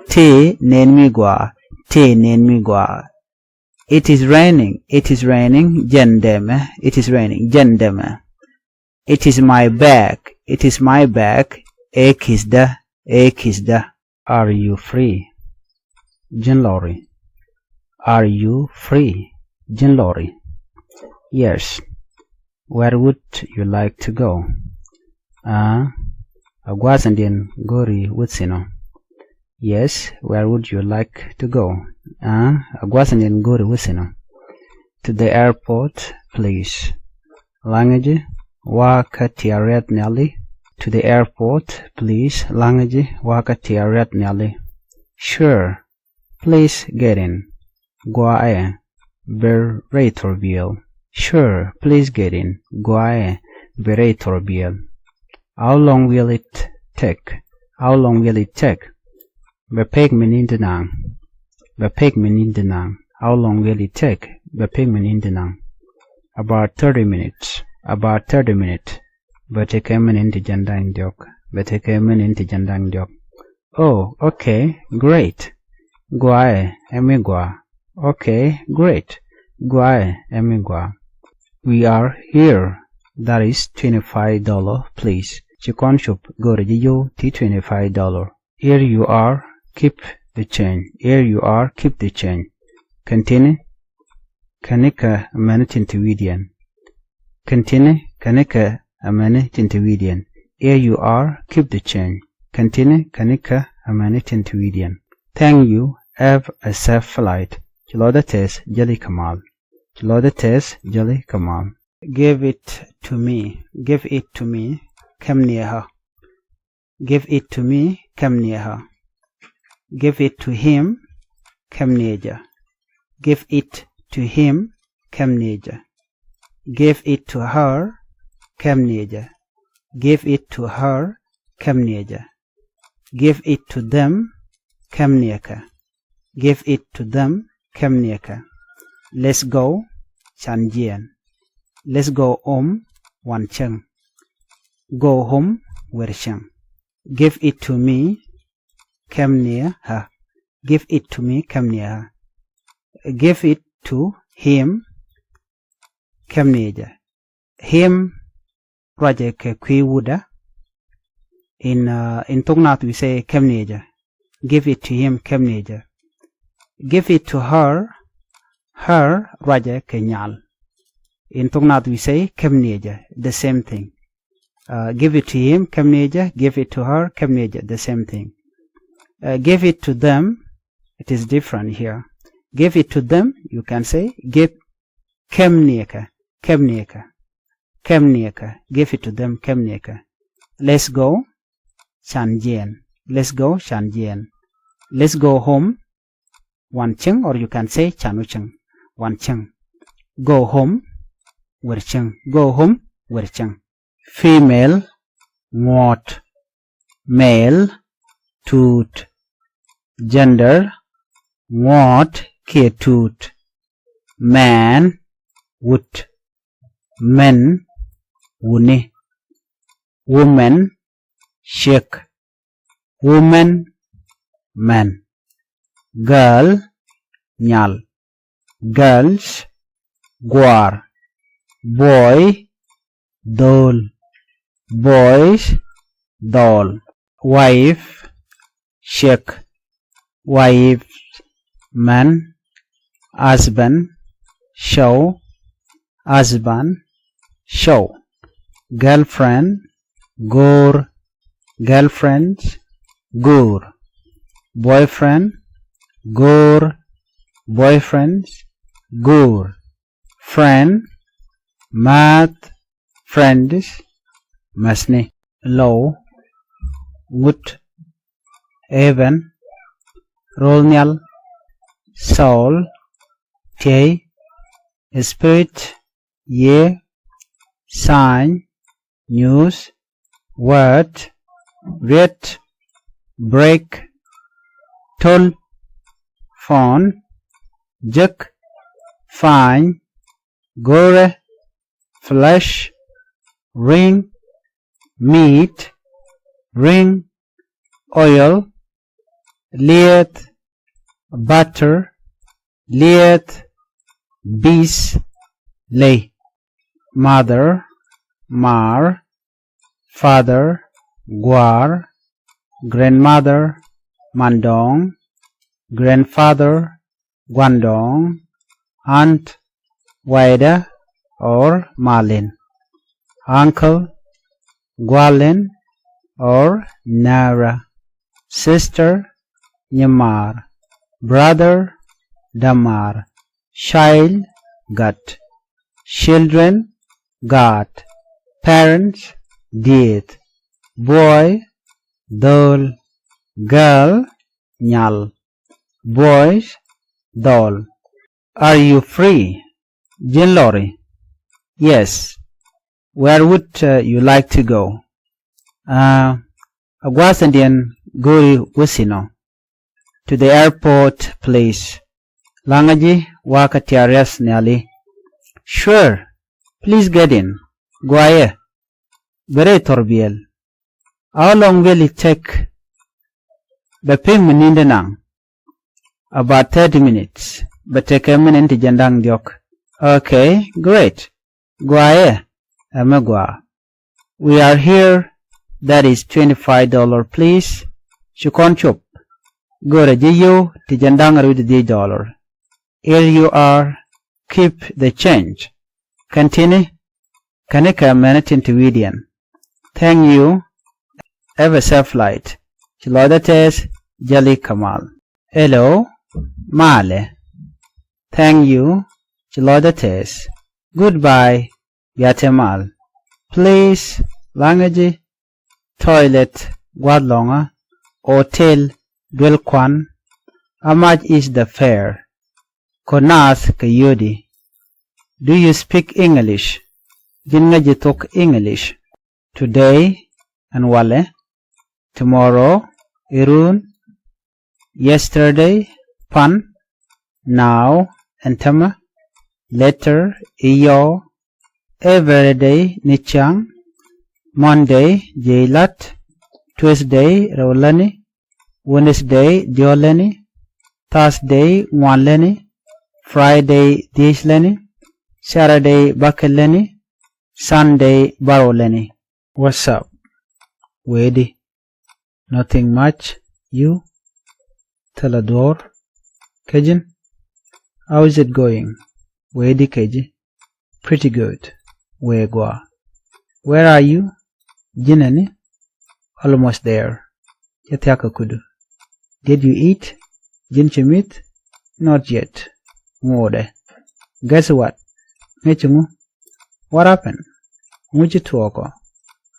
Tëë nɛn mi gɔaa. Tëë nɛn mi gɔaa. It is raining. It is raining. Jɛn dɛmɛ. It is raining. Jɛn dɛmɛ. It is my bag. It is my bag. Ɛ ki̱thdä. Ɛ ki̱thdä. Are you free? Ji̱n lɔri. Are you free? Ji̱n lɔri. Yes. Where would you like to go? Aa, a gua̱a̱th in diɛn go̱ri wä thi̱n ɔ? Yes, where would you like to go? Aa, a gua̱a̱th in diɛn go̱ri wä thi̱n ɔ? To the airport, please. Laŋä ji̱ wa̱a̱ kä tia̱riɛt nhiali. To the airport, please. Laŋä ji̱ wa̱a̱ kä tia̱riɛt nhiali. Sure. Please get in. Gua̱a̱ ɛ, bɛ rɛy thurbiɛl. Sure, please get in. Gua̱a̱ ɛ, bɛ rɛy thurbiɛl. How long will it take? How long will it take? Bɛ pek minin ti naŋ. Bɛ pek minin ti naŋ. How long will it take? Bɛ pek minin ti naŋ. About thirty minutes. About thirty minutes. Bɛ tekɛ minin ti jiɛn da̱ŋ diɔ̱k. Bɛ tekɛ minin ti jiɛn da̱ŋ diɔ̱k. Oh, okay, great. Gua̱a̱ ɛ, ɛ mi gɔaa. Okay, great. Gua̱a̱ ɛ, ɛ mi gɔaa. We are here. That is twenty-five dollar, please. Ci kɔn cop, go̱rɛ ji̱ yio̱w ti twenty-five dollar. Here you are, keep the change. Here you are, keep the change. Kɛn ti̱ni, kɛn nikɛ mɛni tin te wi̱i̱diɛn. Kɛn ti̱ni, kɛn nikɛ mɛni tin te wi̱i̱diɛn. Here you are, keep the change. Kɛn ti̱ni, kɛn nikɛ mɛni tin te wi̱i̱diɛn. Thank you, have a safe flight. Ci lɔcdä tɛth, jäli kɛ mal. Ci lɔcdä tɛth, jäli kɛ mal. Give it to me. Give it to me. Kɛm ni ɛ ɣä. Give it to me, kɛm ni ɛ ɣä. Give it to him, kɛm ni ɛ jɛ. Give it to him, kɛm ni ɛ jɛ. Give it to her, kɛm ni ɛ jɛ. Give it to her, kɛm ni ɛ jɛ. Give it to them, kɛm ni ɛ kɛ. Give it to them, kɛm ni ɛ kɛ. Let's go, can jiɛɛn. Let's go home, wan cäŋ. Go home, wer cäŋ. Give it to me, kɛm ni ɛ ɣä. Give it to me, kɛm ni ɛ ɣä. Give it to him, kɛm ni ɛ jɛ. Him ruacɛ kɛ kui̱ wutdä. In, uh, in thok nath we say kɛm ni ɛ jɛ. Give it to him, kɛm ni ɛ jɛ. Give it to her, her ruacɛ kɛ nyal. In thok nath we say kɛm ni ɛ jɛ, the same thing. Uh, give it to him, kɛm ni ɛ jɛ. Give it to her, kɛm ni ɛ jɛ, the same thing. uh, give it to them. It is different here. Give it to them, you can say, give, kɛm ni kɛ, kɛm ni kɛ, kɛm ni kɛ. Give it to them, kɛm ni kɛ. Let's go, can jiɛn. Let's go, can jiɛn. Let's go home, wan cieŋ, or you can say, can wä cieŋ, wan cieŋ. Go home, wër cieŋ. Go home, wër cieŋ. Female, ŋuɔ̱t. Male, tuut. Gender, ŋuɔ̱t kiɛ tuut. Man, wut. Men, wuni. Women, ciek. Women, men. Girl, nyal. Girls, gua̱a̱r. Boy, dhöl. Boys, dhɔl. Wife, ciek. Wife, man. Husband, cɔw. Husband, cɔw. Girlfriend, go̱o̱r. Girlfriends, go̱o̱r. Boyfriend, go̱o̱r. Boyfriends, go̱o̱r. Friend, määth. Friends, mäthni. Low, ŋut. Heaven, ro̱l nhial. Soul, tiey. Spirit, yiëë. Sign, nyuuth. Word, riet. Break, to̱l. Phone, jek. Fine, go̱rɛ. Flesh, ring. Meat, ring. Oil, lieth. Butter, lieth. Bees, ley. Mother, maar. Father, gua̱a̱r. Grandmother, mandɔɔŋ. Grandfather, guandɔɔŋ. Aunt, waydä or malin. Uncle, gualin or näära. Sister, nyimaar. Brother, dämaar. Child, gat. Children, gaat. Parents, dieth. Boy, dhöl. Girl, nyal. Boys, dhɔl. Are you free? Ji̱n lɔri? Yes. Where would, uh, you like to go? Uh, a gua̱a̱thändiɛn go̱o̱ri wä thi̱n ɔ? To the airport, please. Laŋä ji̱ wakä tia̱riäth nhiali. Sure. Please get in. Guayɛ. Bɛ rɛy thɔrbiɛl. How long will it take? Bɛ pi̱ŋ mi ni̱n di naŋ? About thirty minutes. Bɛ tekɛ minit ti jiɛn da̱ŋ diɔ̱k. Okay, great. Guayɛ. Ɛmɛ gua̱a̱. We are here. That is twenty-five dollar, please. Ci kɔn cop. Go̱rɛ ji̱ yio̱w ti jiɛn da̱ŋ rɛw di dhieec dollar. Here you are. Keep the change. Kɛn tini. Kɛn ikɛ mɛni tin ti wi̱i̱diɛn. Thank you. Have a safe flight. Ci lɔcdä tɛɛth, jäli kɛ mal. Hello. Malɛ. Thank you. Ci lɔcdä tɛɛth. Goodbye. Bia te mal. Please. Laŋä ji̱. Toilet, gua̱th lɔ̱ŋä. Hotel, duel kuan. How much is the fare? Ko̱ naath kɛ yio̱di. Do you speak English? Ji̱n ŋäc ji̱ thok English? Today, ɛn walɛ. Tomorrow, irun. Yesterday, pan. Now, ɛn tämɛ. Later, iyɔw. Every day, ni ciaŋ. Monday, jiɛc lat. Tuesday, rɛw lätni. Wednesday, diɔ̱k lätni. Thursday, ŋuan lätni. Friday, dhiec lätni. Saturday, bäkɛl lätni. Sunday, bärɔw lätni. What's up? Wee di? Nothing much. You? Thilɛ duɔ̱ɔ̱r. Kä ji̱n? How is it going? Wee di kɛ ji̱? Pretty good. Wee gɔaa. Where are you? Ji̱n ɛ ni? Almost there. Cä thia̱k kä kudu. Did you eat? Ji̱n ci mi̱th? Not yet. Ŋuudɛ. Guess what? Ŋäc ŋu? What happened? Ŋu ci tuɔɔkɔ?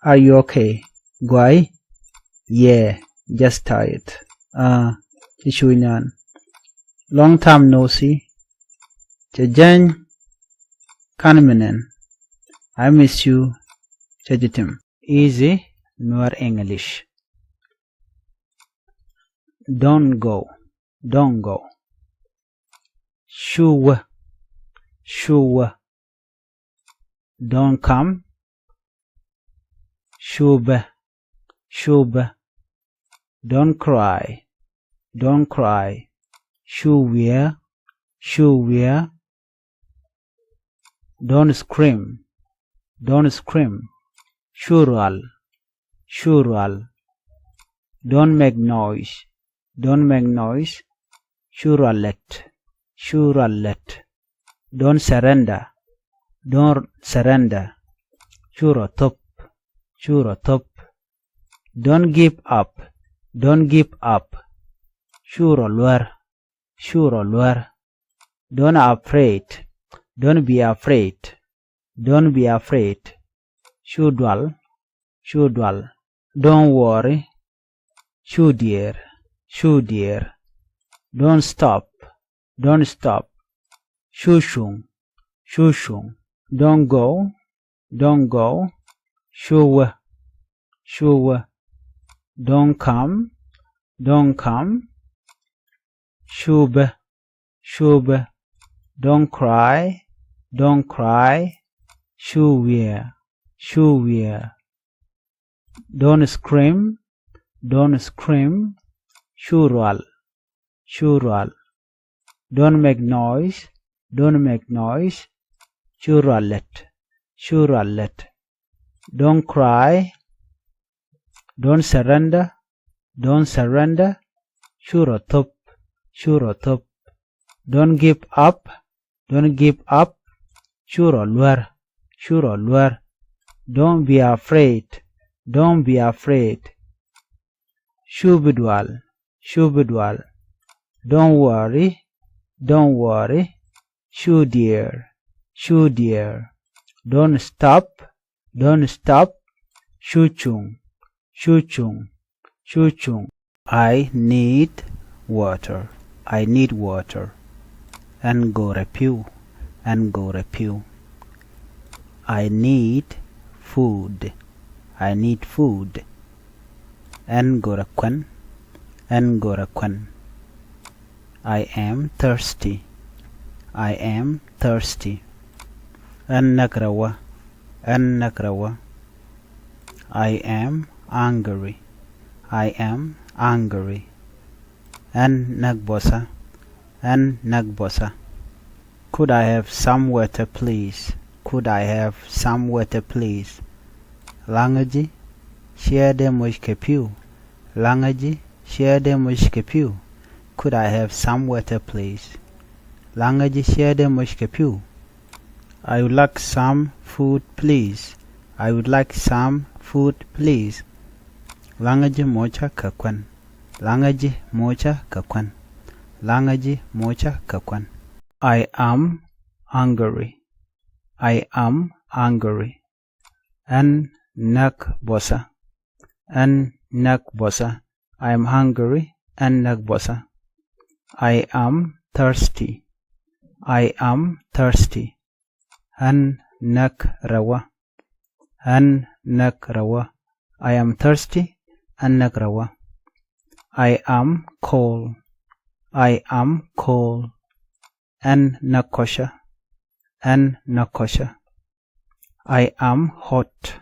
Are you okay? Guay? Yeah, just tired. Aa, ci cuuc naan. Long time no see. Cɛ jɛny. Kan mi nɛn. I miss you. Cɛ ji̱ tim. Easy Nuer English. Don't go. Don't go. Cu wä. Cu wä. Don't come. Cu bä. Cu bä. Don't cry. Don't cry. Cu wiɛ. Cu wiɛ. Don't scream. Don't scream. Cu rual. Cu rual. Don't make noise. Don't make noise. Cu rual lät. Cu rual lät. Don't surrender. Don't surrender. Cu rɔ thop. Cu rɔ thop. Don't give up. Don't give up. Cu rɔ luär. Cu rɔ luär. Don't afraid. Don't be afraid. Don't be afraid. Cu dual. Cu dual. Don't worry. Cu diɛɛr. Cu diɛɛr. Don't stop. Don't stop. Cu cuŋ. Cu cuŋ. Don't go. Don't go. Cu wä. Cu wä. Don't come. Don't come. Cu bä. Cu bä. Don't cry. Don't cry. Cu wiɛ. Cu wiɛ. Don't scream. Don't scream. Cu rual. Cu rual. Don't make noise. Don't make noise. Cu rual lät. Cu rual lät. Don't cry. Don't surrender. Don't surrender. Cu rɔ thop. Cu rɔ thop. Don't give up. Don't give up. Cu rɔ luär. Cu rɔ luär. Don't be afraid. Don't be afraid. Cu bi dual. Cu bi dual. Don't worry. Don't worry. Cu diɛɛr. Cu diɛɛr. Don't stop. Don't stop. Cu cuŋ. Cu cuŋ. Cu cuŋ. I need water. I need water. Ɛn go̱rɛ pi̱w. Ɛn go̱rɛ pi̱w. I need food. I need food. Ɛn go̱rɛ kuɛn. Ɛn go̱rɛ kuɛn. I am thirsty. I am thirsty. Ɛn näk rɛwä. Ɛn näk rɛwä. I am hungry. I am hungry. Ɛn näk bɔsä. Ɛn näk bɔsä. Could I have some water, please? Could I have some water, please? Laŋä ji̱ ciɛ dee moc kɛ pi̱w. Laŋä ji̱ ciɛ dee moc kɛ pi̱w. Could I have some water, please? Laŋä ji̱ ciɛ dee moc kɛ pi̱w. I would like some food, please. I would like some food, please. Laŋä ji̱ mocä kɛ kuɛn. Laŋä ji̱ mocä kɛ kuɛn. Laŋä ji̱ mocä kɛ kuɛn. I am hungry. I am hungry. Ɛn näk bɔsä. Ɛn näk bɔsä. I am hungry. Ɛn näk bɔsä. I am thirsty. I am thirsty. Ɛn näk rɛwä. Ɛn näk rɛwä. I am thirsty. Ɛn näk rɛwä. I am cold. I am cold. Ɛn näk kɔcä. Ɛn näk kɔcä. I am hot.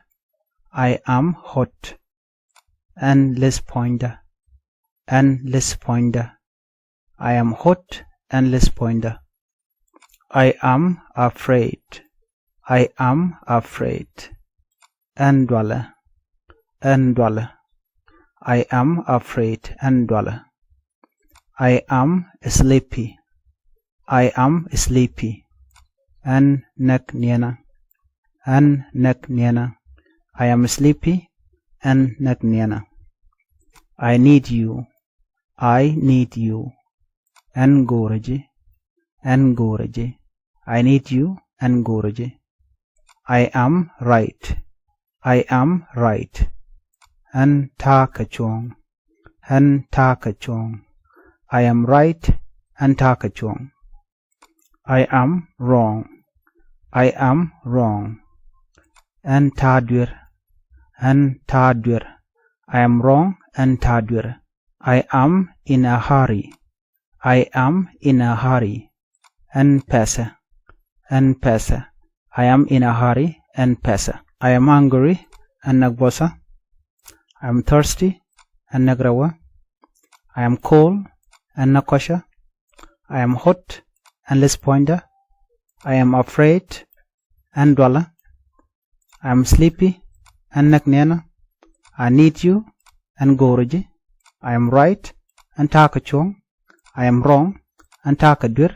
I am hot. Ɛn lith puɔ̱nydä. Ɛn lith puɔ̱nydä. I am hot. Ɛn lith puɔ̱nydä. I am afraid. I am afraid. Ɛn dualɛ. Ɛn dualɛ. I am afraid. Ɛn dualɛ. I am sleepy. I am sleepy. Ɛn näk niɛnä. Ɛn näk niɛnä. I am sleepy. Ɛn näk niɛnä. I need you. I need you. Ɛn go̱o̱rä ji̱. Ɛn go̱o̱rä ji̱. I need you. Ɛn go̱o̱rä ji̱. I am right. I am right. Ɛn ta̱a̱ kɛ cuɔ̱ɔ̱ŋ. Ɛn ta̱a̱ kɛ cuɔ̱ɔ̱ŋ. I am right. Ɛn ta̱a̱ kɛ cuɔ̱ɔ̱ŋ. I am wrong. I am wrong. Ɛn ta̱a̱ duer. Ɛn ta̱a̱ duer. I am wrong. Ɛn ta̱a̱ duer. I am in a hurry. I am in a hurry. Ɛn pɛsɛ. Ɛn pɛsɛ. I am in a hurry. Ɛn pɛsɛ. I am hungry. Ɛn näk buɔthä. I am thirsty. Ɛn näk rɛwä. I am cold. Ɛn näk kɔcä. I am hot. Ɛn li̱th puɔ̱nydä. I am afraid. Ɛn dualä. I am sleepy. Ɛn näk niɛnä. I need you. Ɛn go̱o̱rä ji̱. I am right. Ɛn ta̱a̱ kɛ cuɔ̱ɔ̱ŋ. I am wrong. Ɛn ta̱a̱ kɛ duer.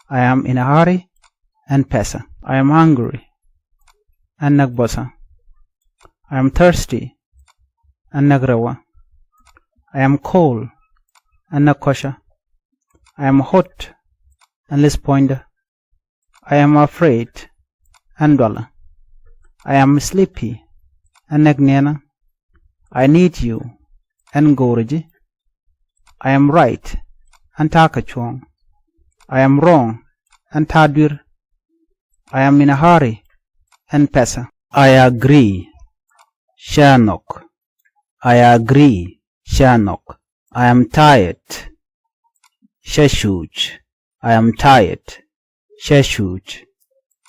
I am in a hurry. Ɛn pɛsɛ. I am hungry. Ɛn näk buɔthä. I am thirsty. Ɛn näk rɛwä. I am cold. Ɛn näk kɔcä. I am hot. Ɛn li̱th puɔ̱nydä. I am afraid. Ɛn dualä. I am sleepy. Ɛn näk niɛnä. I need you. Ɛn go̱o̱rä ji̱. I am right. Ɛn ta̱a̱ kɛ cuɔ̱ɔ̱ŋ. I am wrong. Ɛn ta̱a̱ duer. I am in a hurry. Ɛn pɛsɛ. I agree. Cä nhɔk. I agree. Cä nhɔk. I am tired. Cä cuuc. I am tired. Cä cuuc.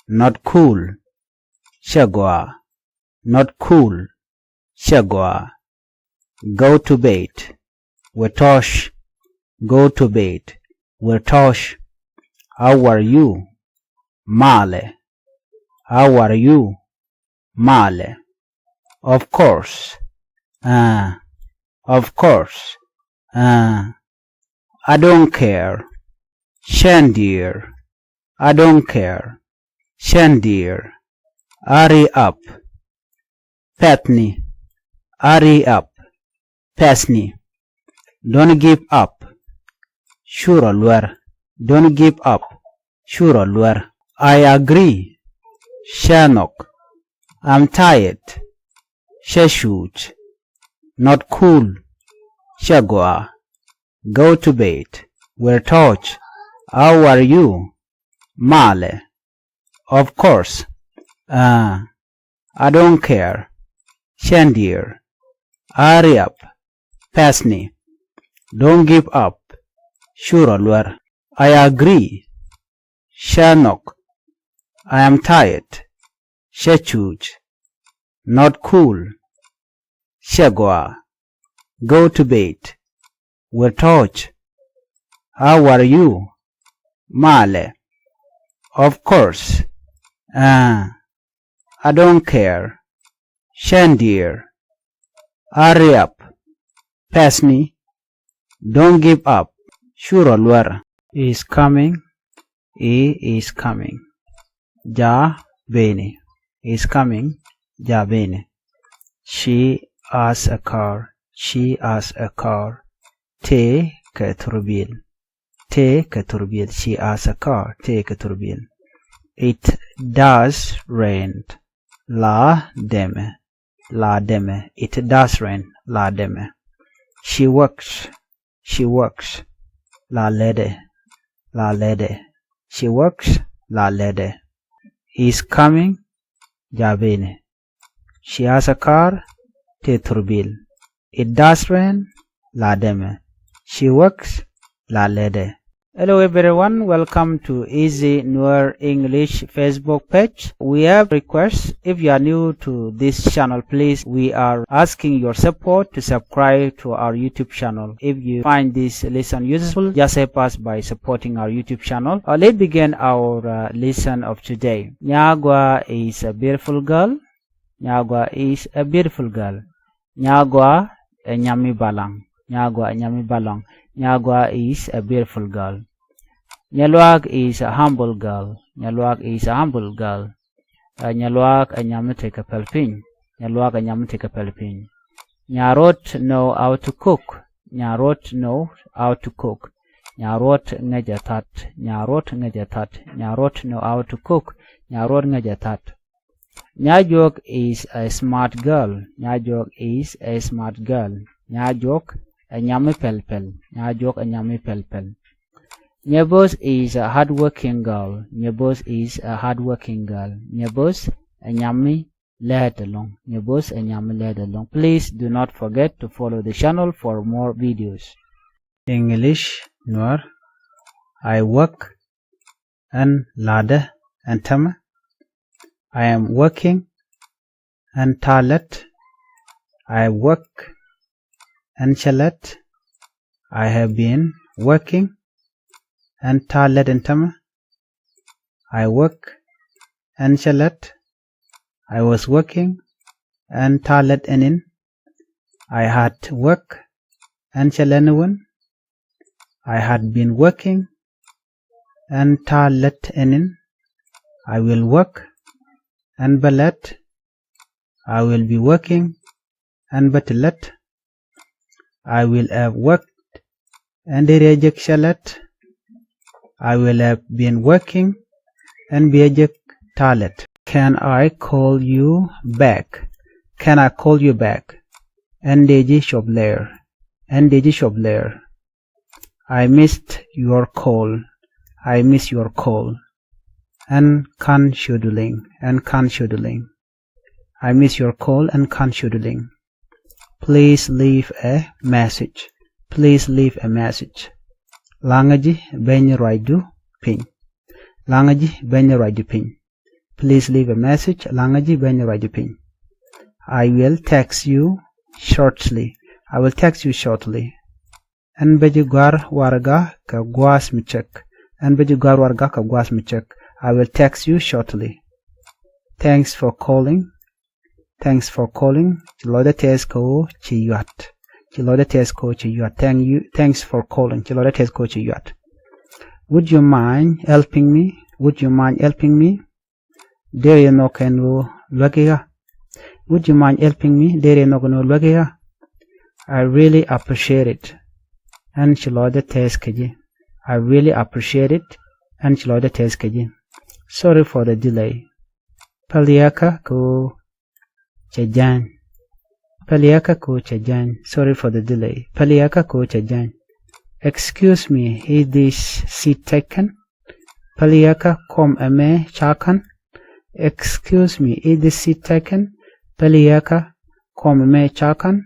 Not cool. Cä gɔaa. Not cool. Cä gɔaa. Go to bed. Wä tɔ̱ɔ̱c. Go to bed. Wä tɔ̱ɔ̱c. How are you? Malɛ. How are you? Malɛ. Of course. Aa. Of course. Aa. I don't care. Cä diɛɛr. I don't care. Cä diɛɛr. Hurry up. Pɛ̈thni. Hurry up. Pɛ̈thni. Don't give up. Cu rɔ luär. Don't give up. Cu rɔ luär. I agree. Cä nhɔk. I'm tired. Cä cuuc. Not cool. Cä gɔaa. Go to bed. Wä tɔ̱ɔ̱c. How are you? Malɛ. Of course. Aa. I don't care. Cä diɛɛr. Hurry up. Pɛ̈thni. Don't give up. Cu rɔ luär. I agree. Cä nhɔk. I am tired. Cä cuuc. Not cool. Cä gɔaa. Go to bed. Wä tɔ̱ɔ̱c. How are you? Malɛ. Of course. Aa. I don't care. Cä diɛɛr. Hurry up. Pɛ̈thni. Don't give up. Cu rɔ luär. He is coming. He is coming. Jaa beni. He is coming. Jaa beni. She has a car. She has a car. Tëë kɛ thurbil. Tëë kɛ thurbil. She has a car. Tëë kɛ thurbil. It does rain. La dɛmɛ. La dɛmɛ. It does rain. La dɛmɛ. She works. She works. La lätdɛ. La lätdɛ. She works. La lätdɛ. Is coming. Jaa beni. She has a car. Tëë thurbil. It does rain. La dɛmɛ. She works. La lätdɛ. Hello everyone, welcome to Easy Nuer English Facebook page. We have requests. If you are new to this channel, please, we are asking your support to subscribe to our YouTube channel. If you find this lesson useful, just help us by supporting our YouTube channel. Uh, let's begin our uh, lesson of today. Nyagwa is a beautiful girl. Nyagwa is a beautiful girl. Nyagwa ɛ nyami balaŋ. Nyagwa ɛ nyami balaŋ. Nyagwa is a beautiful girl. Nyaluak is a humble girl. Nyaluak is a humble girl. Ɛ Nyaluak ɛ nyami tekɛ pɛl piny. Nyaluak ɛ nyami tekɛ pɛl piny. Nyarot know how to cook. Nyaruot know how to cook. Nyaruot ŋäcɛ that. Nyaruot ŋäcɛ that. Nyaruot know how to cook. Nyaruot ŋäcɛ that. Nyajuɔk is a smart girl. Nyajuɔk is a smart girl. Nyajuɔk ɛ nyami pɛlpɛl. Nyajuɔk ɛ nyami pɛlpɛl. Nyɛboth is a hardworking girl. Nyɛboth is a hardworking girl. Nyɛboth ɛ nyami lɛɛt ɛlɔ̱ŋ. Nyɛboth ɛ nyami lɛɛt ɛlɔ̱ŋ. Please do not forget to follow the channel for more videos. English, Nuäär. I work, ɛn la̱tdä, ɛn täämɛ. I am working, ɛn ta̱a̱ lät. I work, ɛn cä lät. I have been working, ɛn ta̱a̱ lät ɛn täämɛ. I work, ɛn cä lät. I was working, ɛn ta̱a̱ lät ɛn in. I had work, ɛn cä lät ni wän. I had been working, ɛn ta̱a̱ lät ɛn in. I will work, ɛn bä lät. I will be working, ɛn bä ti lät. I will have worked, ɛn deri ɛ jek cä lät. I will have been working, ɛn bi ɛ jek ta̱a̱ lät. Can I call you back? Can I call you back? Ɛn dee ji̱ cop lɛɛr. Ɛn dee ji̱ cop lɛɛr. I missed your call. I missed your call. Ɛn ka̱n ciötdu liŋ. Ɛn ka̱n ciötdu liŋ. I missed your call, ɛn ka̱n ciötdu liŋ. Please leave a message. Please leave a message. La̱ŋä ji̱ beny ruacdu piny. La̱ŋä ji̱ beny ruacdu piny. Please leave a message. La̱ŋä ji̱ beny ruacdu piny. I will text you shortly. I will text you shortly. Ɛn bä ji̱ gɔ̱a̱r warɛga kɛ gua̱a̱th mi cäk. Ɛn bä ji̱ gɔ̱a̱r warɛga kɛ gua̱a̱th mi cäk. I will text you shortly. Thanks for calling. Thanks for calling. Ci lɔcdä tɛth kɛ ɣöö ci yuat. Ci lɔcdä tɛth kɛ ɣöö ci yuat. Thank you. Thanks for calling. Ci lɔcdä tɛth kɛ ɣöö ci yuat. Would you mind helping me? Would you mind helping me? Deri nhɔk kɛn ɣöö luäki ɣä. Would you mind helping me? Deri nhɔk kɛn ɣöö luäki ɣä. I really appreciate it. Ɛn ci lɔcdä tɛth kɛ ji̱. I really appreciate it. Ɛn ci lɔcdä tɛth kɛ ji̱. Sorry for the delay. Päliäkä kɛ ɣöö cɛ jäny. Päliäkä kɛ ɣöö cɛ jäny. Sorry for the delay. Päliäkä kɛ ɣöö cɛ jäny. Excuse me, is this seat taken? Päliäkä, kɔm ɛmɛ ca ka̱n? Excuse me, is this seat taken? Päliäkä, kɔm ɛmɛ ca ka̱n?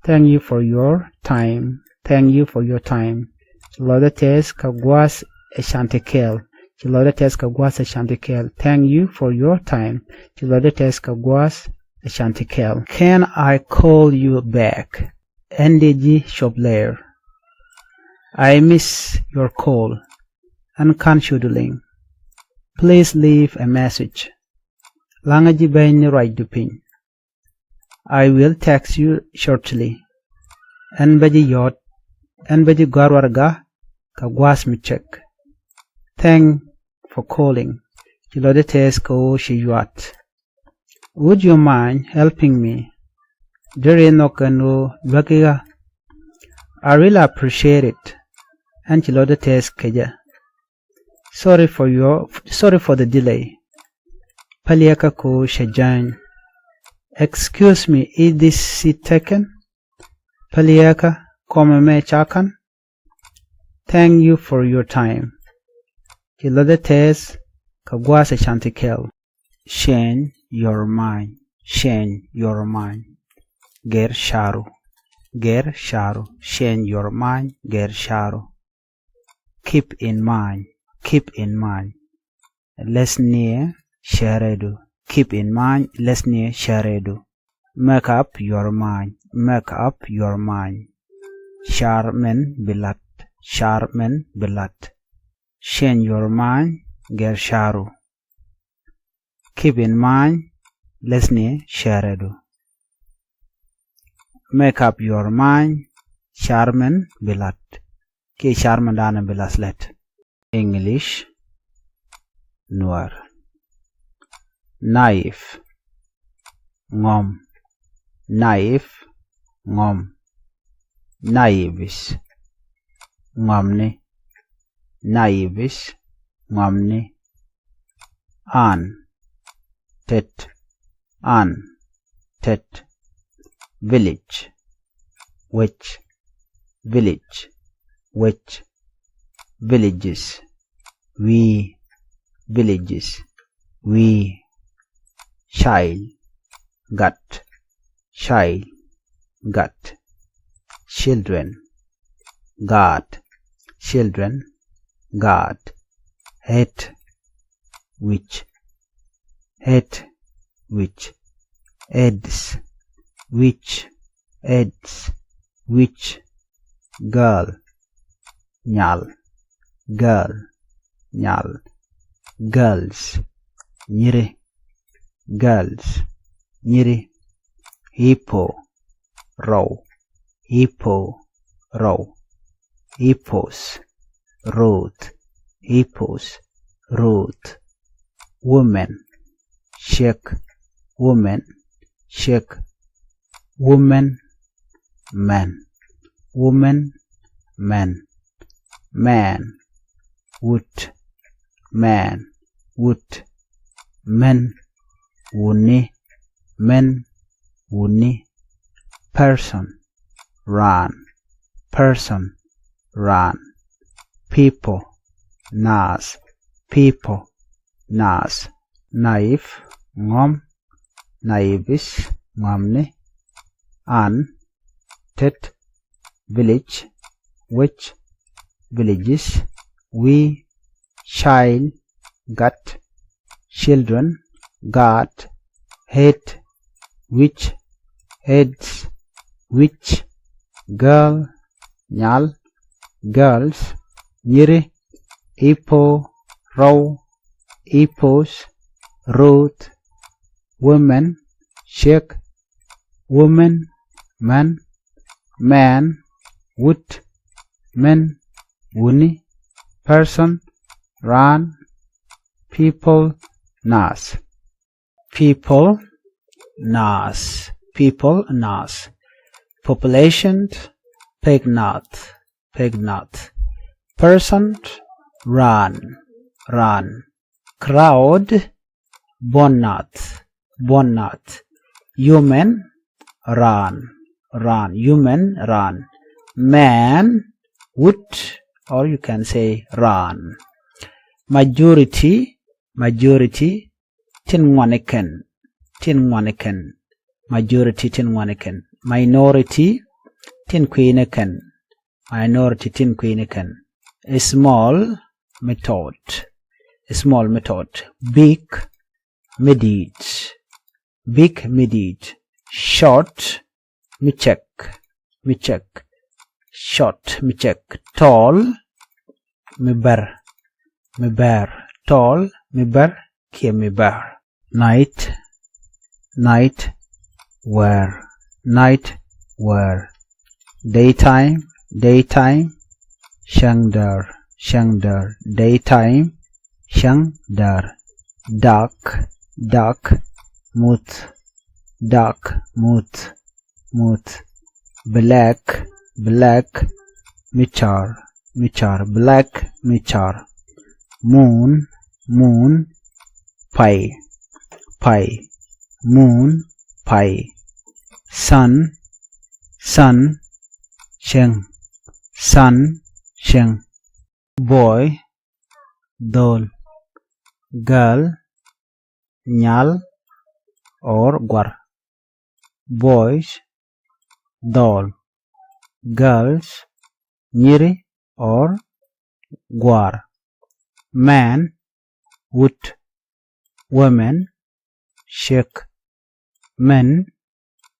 Thank you for your time. Thank you for your time. Ci lɔcdä tɛth kɛ gua̱a̱th ɛ can ti kɛɛl. Ci lɔcdä tɛth kɛ gua̱a̱th ɛ can ti kɛɛl. Thank you for your time. Ci lɔcdä tɛth kɛ gua̱a̱th ɛ can ti kɛɛl. Can I call you back? Ɛn dee ji̱ cop lɛɛr. I miss your call. Ɛn ka̱n ciötdu liŋ. Please leave a message. La̱ŋä ji̱ beny ruacdu piny. I will text you shortly. Ɛn bä ji̱ yɔ̱t. Ɛn bä ji̱ gɔ̱a̱r warɛga kɛ gua̱a̱th mi cäk. Thanks for calling. Ci lɔcdä tɛth kɛ ɣöö ci yuat. Would you mind helping me? Deri nhɔk kɛn ɣöö luäki ɣä. I really appreciate it. Ɛn ci lɔcdä tɛth kɛ jɛ. Sorry for your, sorry for the delay. Päliäkä kɛ ɣöö cɛ jäny. Excuse me, is this seat taken? Päliäkä, kɔm ɛmɛ ca ka̱n? Thank you for your time. Ci lɔcdä tɛth kɛ gua̱a̱th ɛ can ti kɛɛl. Change your mind. Change your mind. Gɛr ca̱ru. Gɛr ca̱ru. Change your mind. Gɛr ca̱ru. Keep in mind. Keep in mind. Läthniɛ cärädu. Keep in mind. Läthniɛ cärädu. Make up your mind. Make up your mind. Car min bi la̱t. Car min bi la̱t. Change your mind. Gɛr ca̱ru. Keep in mind. Läthniɛ cärädu. Make up your mind. Car min bi la̱t. Kiɛ car mindan bi la̱th lät. English, Nuäär. Knife, ŋɔm. Knife, ŋɔm. Naivis, ŋɔmni. Naivis, ŋɔmni. An, tet. An, tet. Village, wec. Village, wec. Villages, wi̱i̱. Villages, wi̱i̱. Child, gat. Child, gat. Children, gaat. Children, gaat. Head, wi̱c. Head, wi̱c. Heads, wi̱c. Heads, wi̱c. Girl, nyal. Girl, nyal. Girls, nyiri. Girls, nyiri. Hippo, rɔw. Hippo, rɔw. Hippos, ruth. Hippos, ruth. Women, ciek. Women, ciek. Women, män. Women, män. Man, wut. Man, wut. Män, wutni. Män, wutni. Person, raan. Person, raan. People, naath. People, naath. Naiv, ŋɔm. Naivis, ŋɔmni. An, tet. Village, wec. Villages, wi̱i̱. Child, gat. Children, gaat. Head, wi̱c. Heads, wi̱c. Girl, nyal. Girls, nyiri. Hippo, rɔw. Hippos, ruth. Women, ciek. Women, män. Man, wut. Men, wutni. Person, raan. People, naath. People, naath. People, naath. Population, pek naath. Pek naath. Person, raan. Raan. Crowd, buɔ̱n naath. Buɔ̱n naath. Human, raan. Raan. Human, raan. Man, wut, or you can say raan. Majority, majority, tin ŋuani kɛn. Tin ŋuani kɛn. Majority, tin ŋuani kɛn. Minority, tin kui̱ni kɛn. Minority, tin kui̱ni kɛn. Small, mi tɔt. Small, mi tɔt. Big, mi di̱i̱t. Big, mi di̱i̱t. Short, mi cɛk. Mi cɛk. Short, mi cɛk. Tall, mi bär. Mi bär. Tall, mi bär, kiɛ mi bär. Night, night, wäär. Night, wäär. Daytime, daytime, cäŋdäär. Cäŋdäär. Daytime, cäŋdäär. Dark, dark, muth. Dark, muth. Muth. Black, black, mi car. Mi car. Black, mi car. Moon, moon, pay. Pay. Moon, pay. Sun, sun, cieŋ. Sun, cieŋ. Boy, dhol. Girl, nyal or guar. Boys, dhol. Girls, nyiri or guar. Men, wut. Women, ciek. Men,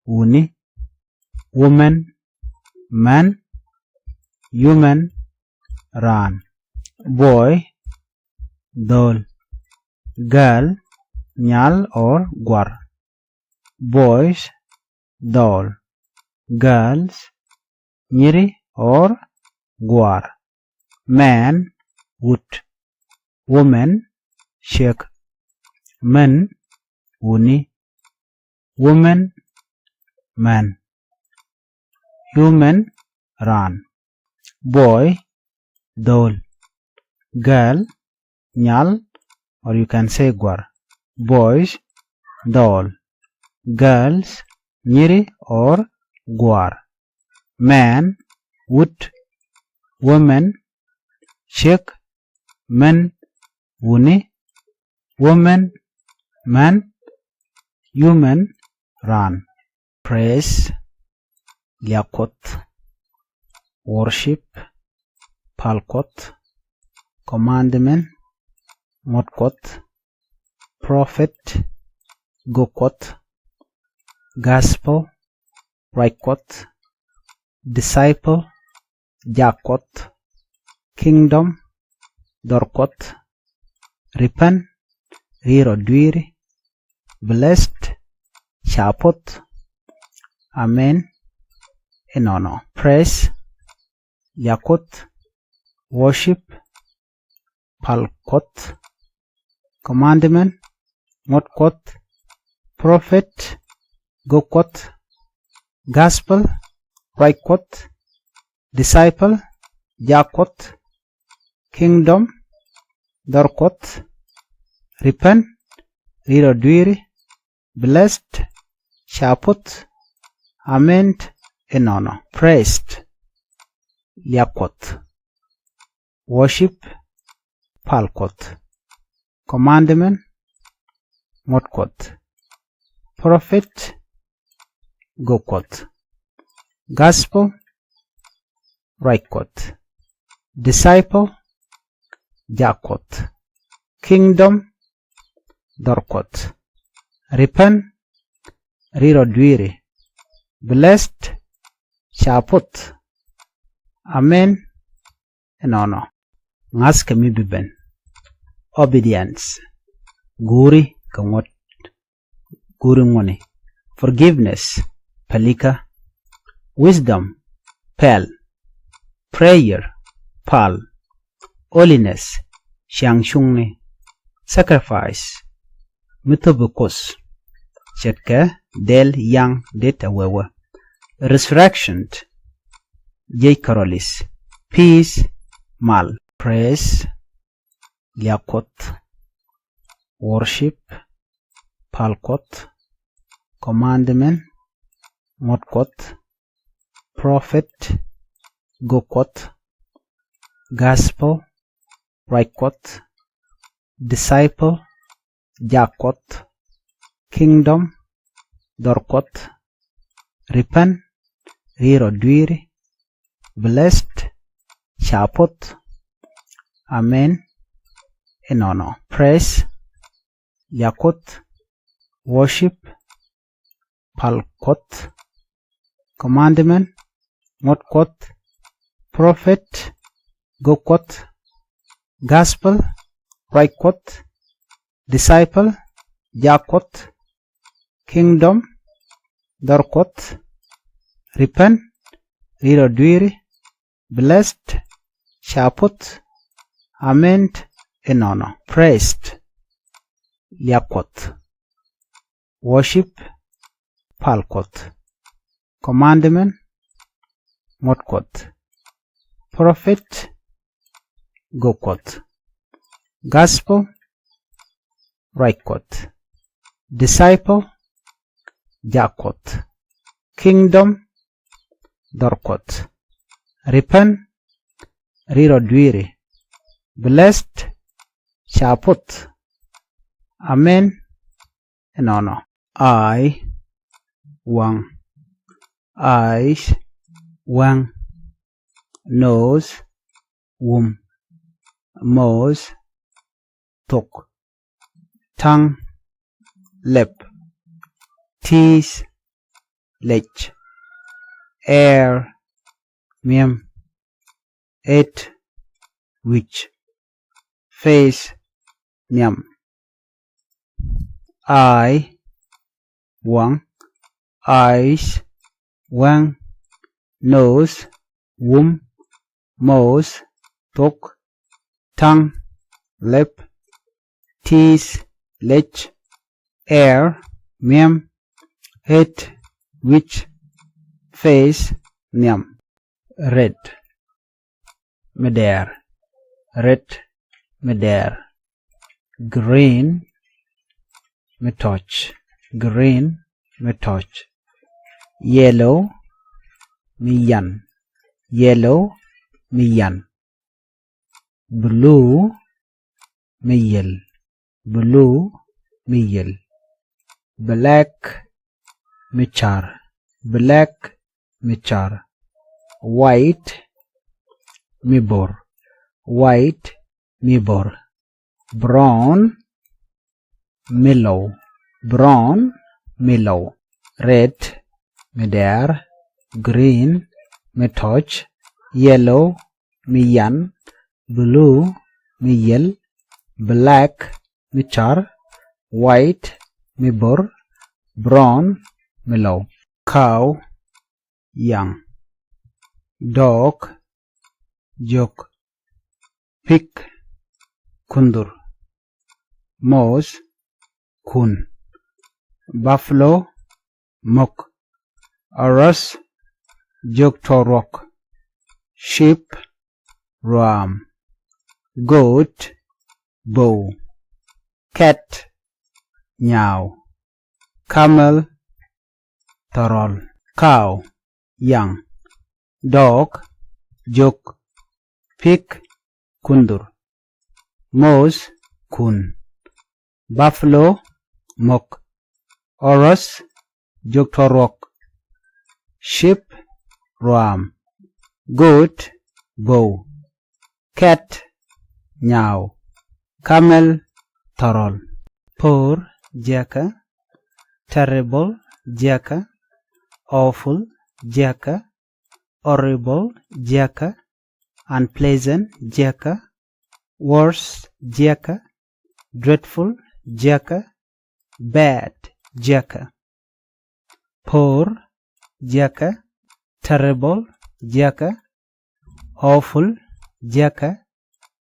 wuni. Women, män. Human, raan. Boy, dhol. Girl, nyal or guar. Boys, dhol. Girls, nyiri or guar. Men, wut. Women, ciek. Men, wuni. Women, män. Human, raan. Boy, dhɔl. Girl, nyal, or you can say guar. Boys, dhɔl. Girls, nyiri or guar. Men, wut. Women, ciek. Men, wuni. Women, män. Human, raan. Praise, liak Kuɔth. Worship, pal Kuɔth. Commandment, ŋuɔ̱t Kuɔth. Prophet, gök Kuɔth. Gospel, ruac Kuɔth. Disciple, jak Kuɔth. Kingdom, dhɔr Kuɔth. Repent, ri̱i̱r ɔ dui̱ri. Blessed, ca poth. Amen, inɔnɔ. Praise, liak Kuɔth. Worship, pal Kuɔth. Commandment, ŋuɔ̱t Kuɔth. Prophet, gök Kuɔth. Gospel, ruac Kuɔth. Disciple, jak Kuɔth. Kingdom, dhɔr Kuɔth. Repent, ri̱i̱r ɔ dui̱ri. Blessed, ca poth. Amen, inɔnɔ. Praised, liak Kuɔth. Worship, pal Kuɔth. Commandment, ŋuɔ̱t Kuɔth. Prophet, gök Kuɔth. Gospel, ruac Kuɔth. Disciple, jak Kuɔth. Kingdom, dhɔr Kuɔth. Repent, ri̱i̱r ɔ dui̱ri. Blessed, ca poth. Amen, inɔnɔ. Ŋa̱th kɛ mi bi ben. Obedience, guuri kɛ ŋuɔ̱t. Guuri ŋuɔ̱ni. Forgiveness, pälikä. Wisdom, pɛl. Prayer, pal. Holiness, ciaŋ cuŋni. Sacrifice, mi thöpi Kuoth. Ce̱tkɛ dɛl yaŋ dit a wewä. Resurrection, jiec kärɔlis. Peace, mal. Praise, liak Kuɔth. Worship, pal Kuɔth. Commandment, ŋuɔ̱t Kuɔth. Prophet, gök Kuɔth. Gospel, ruac Kuɔth. Disciple, jak Kuɔth. Kingdom, dhɔr Kuɔth. Repent, ri̱i̱r ɔ dui̱ri. Blessed, ca poth. Amen, inɔnɔ. Praise, liak Kuɔth. Worship, pal Kuɔth. Commandment, ŋuɔ̱t Kuɔth. Prophet, gök Kuɔth. Gospel, ruac Kuɔth. Disciple, jak Kuɔth. Kingdom, dhɔr Kuɔth. Repent, ri̱i̱r ɔ dui̱ri. Blessed, ca poth. Amen, inɔnɔ. Praised, liak Kuɔth. Worship, pal Kuɔth. Commandment, ŋuɔ̱t Kuɔth. Prophet, gök Kuɔth. Gospel, ruac Kuɔth. Disciple, jak Kuɔth. Kingdom, dhɔr Kuɔth. Repent, ri̱i̱r ɔ dui̱ri. Blessed, ca poth. Amen, inɔnɔ. Eye, waŋ. Eyes, waŋ. Nose, wum. Mouth, thok. Tongue, lɛp. Teeth, lɛc. Hair, mi̱em. Head, wi̱c. Face, nhiam. Eye, waŋ. Eyes, waŋ. Nose, wum. Mouth, thok. Tongue, lɛp. Teeth, lɛc. Hair, mi̱em. Head, wi̱c. Face, nhiam. Red, mi dɛɛr. Red, mi dɛɛr. Green, mi tɔc. Green, mi tɔc. Yellow, mi yan. Yellow, mi yan. Blue, mi yel. Blue, mi yel. Black, mi car. Black, mi car. White, mi bor. White, mi bor. Brown, mi low. Brown, mi low. Red, mi dɛɛr. Green, mi tɔc. Yellow, mi yan. Blue, mi yel. Black, mi car. White, mi bor. Brown, mi low. Cow, yaŋ. Dog, jök. Pig, kundur. Mouse, kun. Buffalo, mok. Horse, jök tɔruɔk. Sheep, ruaam. Goat, bow. Cat, nyaaw. Camel, thɔrɔl. Cow, yaŋ. Dog, jök. Pig, kundur. Mouse, kun. Buffalo, mok. Horse, jök tɔruɔk. Sheep, ruaam. Goat, bow. Cat, nyaaw. Camel, thɔrɔl. Poor, jiäkä. Terrible, jiäkä. Awful, jiäkä. Horrible, jiäkä. Unpleasant, jiäkä. Worse, jiäkä. Dreadful, jiäkä. Bad, jiäkä. Poor, jiäkä. Terrible, jiäkä. Awful, jiäkä.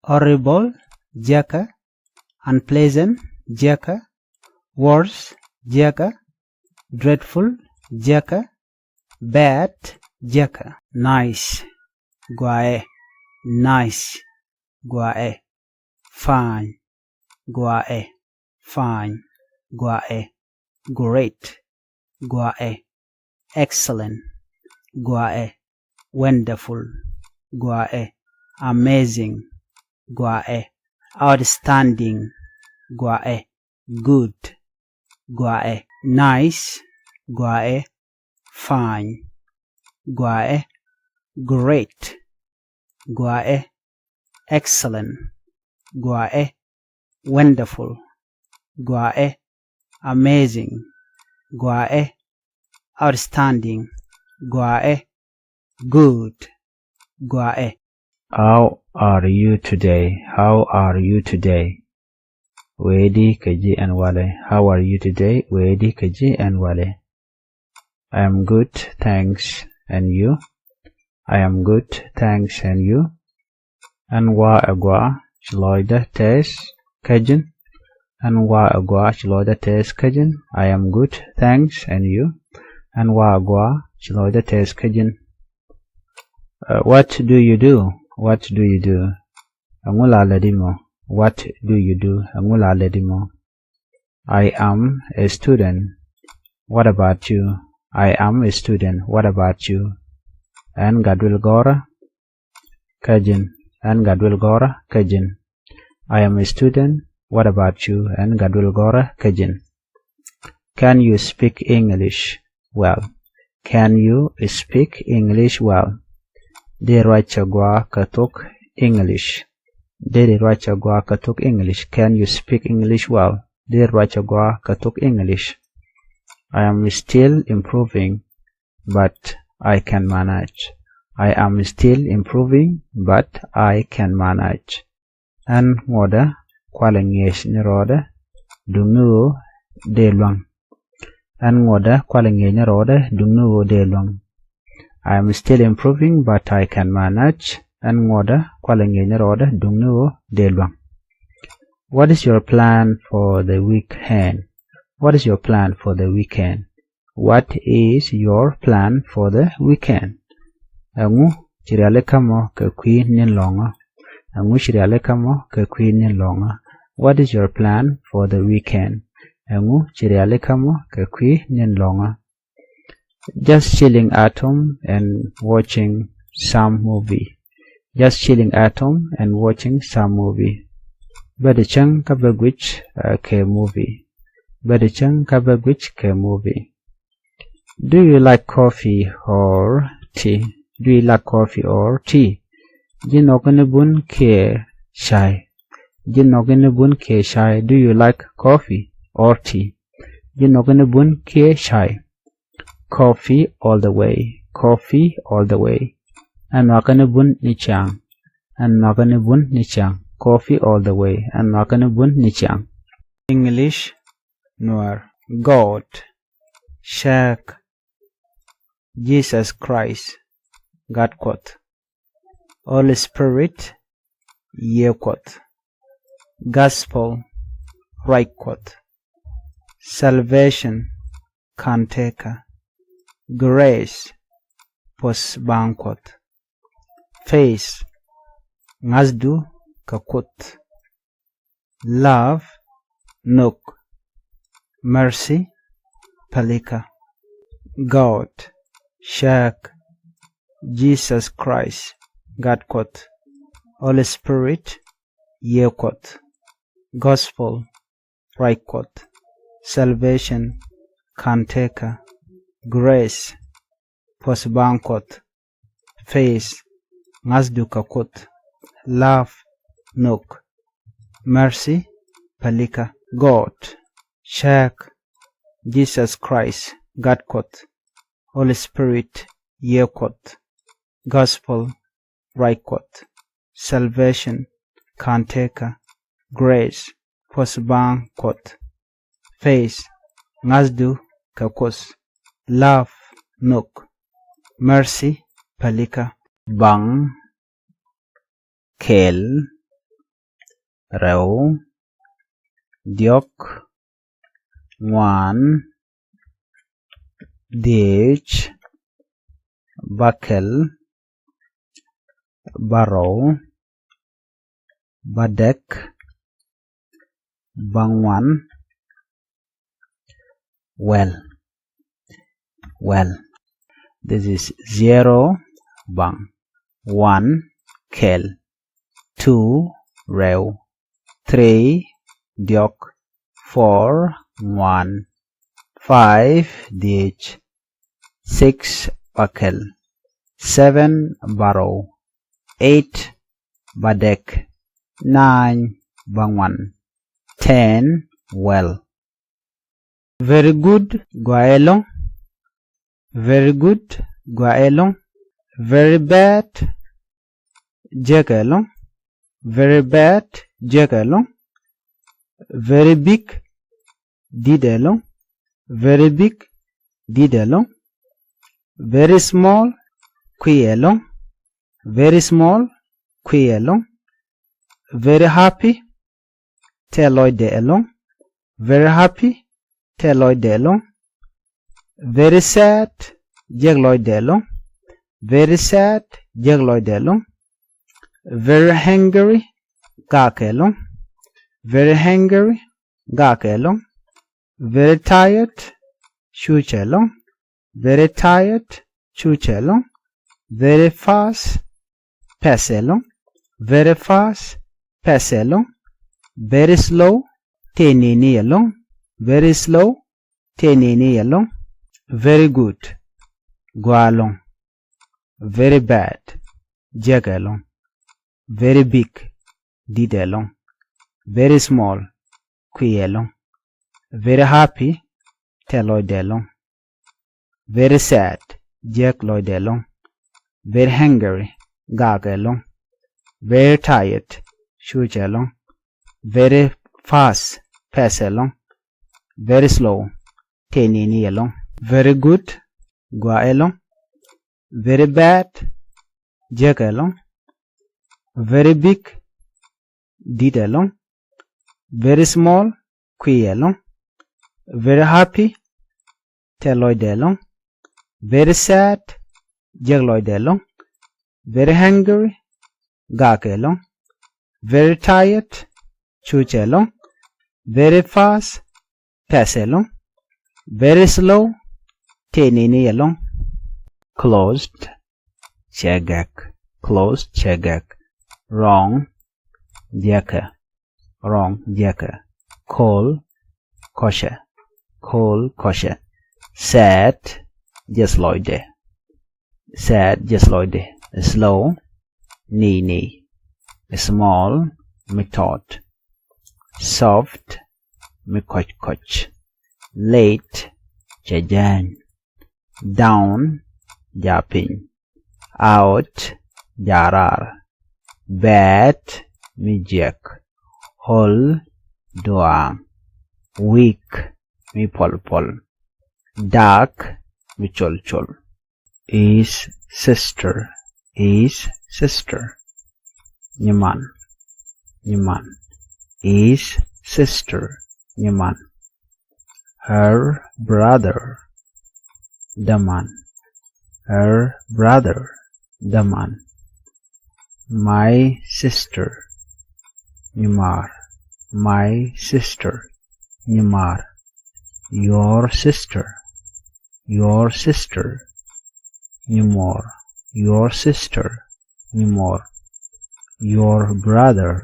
Horrible, jiäkä. Unpleasant, jiäkä. Worse, jiäkä. Dreadful, jiäkä. Bad, jiäkä. Nice, guaɛ. Nice, guaɛ. Fine, guaɛ. Fine, guaɛ. Great, guaɛ. Excellent, guaɛ. Wonderful, guaɛ. Amazing, guaɛ. Outstanding, guaɛ. Good, guaɛ. Nice, guaɛ. Fine, guaɛ. Great, guaɛ. Excellent, guaɛ. Wonderful, guaɛ. Amazing, guaɛ. Outstanding, guaɛ. Good, guaɛ. How are you today? How are you today? Wee di kä ji̱ ɛn walɛ. How are you today? Wee di kä ji̱ ɛn walɛ. I am good, thanks. And you? I am good, thanks. And you? Ɛn wa ɛ gua, ci lɔcdä tɛɛth kä ji̱n. Ɛn wa ɛ gua, ci lɔcdä tɛɛth kä ji̱n. I am good, thanks. And you? Ɛn wa ɛ gua, ci lɔcdä tɛɛth kä ji̱n. Uh, what do you do? What do you do? Ɛŋu la lätdi mɔ? What do you do? Ɛŋu la lätdi mɔ? I am a student. What about you? I am a student. What about you? Ɛn gat duël gɔ̱rä kä ji̱n. Ɛn gat duël gɔ̱rä kä ji̱n. I am a student. What about you? Ɛn gat duël gɔ̱rä kä ji̱n. Can you speak English well? Can you speak English well? Dee ruac cɛ gua kä thok English? Dee di ruac cɛ gua kä thok English? Can you speak English well? Dee ruac cɛ gua kä thok English? I am still improving, but I can manage. I am still improving, but I can manage. Ɛn ŋuɔdä kualɛ ŋi̱eec ni rɔɔdä duŋni ɣöö dee luäŋ. Ɛn ŋuɔdä kualɛ ŋi̱eec ni rɔɔdä duŋni ɣöö dee luäŋ. I am still improving, but I can manage. Ɛn ŋuɔdä kualɛ ŋi̱eec ni rɔɔdä duŋni ɣöö dee luäŋ. What is your plan for the weekend? What is your plan for the weekend? What is your plan for the weekend? Ɛŋu ci rialikä mɔ kɛ kui̱ ni̱n lɔ̱ŋä? Ɛŋu ci rialikä mɔ kɛ kui̱ ni̱n lɔ̱ŋä? What is your plan for the weekend? Ɛŋu ci rialikä mɔ kɛ kui̱ ni̱n lɔ̱ŋä? Just chilling at home and watching some movie. Just chilling at home and watching some movie. Bɛ di cäŋ kä bä guic, uh, kɛ movie. Bɛ di cäŋ kä bä guic kɛ movie. Do you like coffee or tea? Do you like coffee or tea? Ji̱ nhɔk ni bun kiɛ cay? Ji̱ nhɔk ni bun kiɛ cay? Do you like coffee or tea? Ji̱ nhɔk ni bun kiɛ cay? Coffee all the way. Coffee all the way. Ɛn nhɔk ni bun ni ciaŋ. Ɛn nhɔk ni bun ni ciaŋ. Coffee all the way. Ɛn nhɔk ni bun ni ciaŋ. English, Nuer. God, Cäk, Jesus Christ, Gat Kuɔth. Holy Spirit, Yiëë Kuɔth. Gospel, Ruac Kuɔth. Salvation, Kantekä. Grace, Puɔ̱th Baaŋ Kuɔth. Faith, Ŋa̱thdu kɛ Kuoth. Love, Nhök. Mercy, Pälikä. God, Cäk, Jesus Christ, Gat Kuɔth. Holy Spirit, Yiëë Kuɔth. Gospel, Ruac Kuɔth. Salvation, Kantekä. Grace, Puɔ̱th Baaŋ Kuɔth. Faith, Ŋa̱thdu kɛ Kuoth. Love, Nhök. Mercy, Pälikä. God, Cäk, Jesus Christ, Gat Kuɔth. Holy Spirit, Yiëë Kuɔth. Gospel, Ruac Kuɔth. Salvation, Kantekä. Grace, Puɔ̱th Baaŋ Kuɔth. Faith, Ŋa̱thdu kɛ Kuoth. Love, Nhök. Mercy, Pälikä. Baŋ, kɛl, rɛw, diɔ̱k, ŋuan, dhiec, bäkɛl, bärɔw, bädäk, bäŋuan. Well, well. This is zero, baŋ. One, kɛl. Two, rɛw. Three, diɔ̱k. Four, ŋuan. Five, dhiec. Six, bäkɛl. Seven, bärɔw. Eight, bädäk. Nine, bäŋuan. Ten, well. Very good, gɔaa ɛlɔ̱ŋ. Very good, gɔaa ɛlɔ̱ŋ. Very bad, jiäk ɛlɔ̱ŋ. Very bad, jiäk ɛlɔ̱ŋ. Very big, di̱t ɛlɔ̱ŋ. Very big, di̱t ɛlɔ̱ŋ. Very small, kui̱ ɛlɔ̱ŋ. Very small, kui̱ ɛlɔ̱ŋ. Very happy, tɛl lɔcdɛ ɛlɔ̱ŋ. Very happy, tɛl lɔcdɛ ɛlɔ̱ŋ. Very sad, jiäk lɔcdɛ ɛlɔ̱ŋ. Very sad, jiäk lɔcdɛ ɛlɔ̱ŋ. Very hungry, gak ɛlɔ̱ŋ. Very hungry, gak ɛlɔ̱ŋ. Very tired, cuc ɛlɔ̱ŋ. Very tired, cuc ɛlɔ̱ŋ. Very fast, pɛth ɛlɔ̱ŋ. Very fast, pɛth ɛlɔ̱ŋ. Very slow, tëë nini ɛlɔ̱ŋ. Very slow, tëë nini ɛlɔ̱ŋ. Very good, gɔaa ɛlɔ̱ŋ. Very bad, jiäk ɛlɔ̱ŋ. Very big, di̱t ɛlɔ̱ŋ. Very small, kui̱ ɛlɔ̱ŋ. Very happy, tɛl lɔcdɛ ɛlɔ̱ŋ. Very sad, jiäk lɔcdɛ ɛlɔ̱ŋ. Very hungry, gak ɛlɔ̱ŋ. Very tired, cuc ɛlɔ̱ŋ. Very fast, pɛth ɛlɔ̱ŋ. Very slow, tëë nini ɛlɔ̱ŋ. Very good, gɔaa ɛlɔ̱ŋ. Very bad, jiäk ɛlɔ̱ŋ. Very big, di̱t ɛlɔ̱ŋ. Very small, kui̱ ɛlɔ̱ŋ. Very happy, tɛl lɔcdɛ ɛlɔ̱ŋ. Very sad, jiäk lɔcdɛ ɛlɔ̱ŋ. Very hungry, gak ɛlɔ̱ŋ. Very tired, cuc ɛlɔ̱ŋ. Very fast, tɛth ɛlɔ̱ŋ. Very slow, tëë nini ɛlɔ̱ŋ. Closed, cɛ gɛk. Closed, cɛ gɛk. Wrong, diɛkɛ. Wrong, diɛkɛ. Cold, kɔcɛ. Cold, kɔcɛ. Sad, jiɛth lɔcdɛ. Sad, jiɛth lɔcdɛ. Slow, nini. Small, mi tɔt. Soft, mi kɔc kɔc. Late, cɛ jääny. Down, jaa piny. Out, jaa raar. Bad, mi jiɛk. Old, duaaŋ. Weak, mi pɔl pɔl. Dark, mi col col. His sister, his sister. Nyiman, nyiman. His sister, nyiman. Her brother, däman. Her brother, däman. My sister, nyimar. My sister, nyimar. Your sister, your sister, nyimor. Your sister, nyimor. Your brother,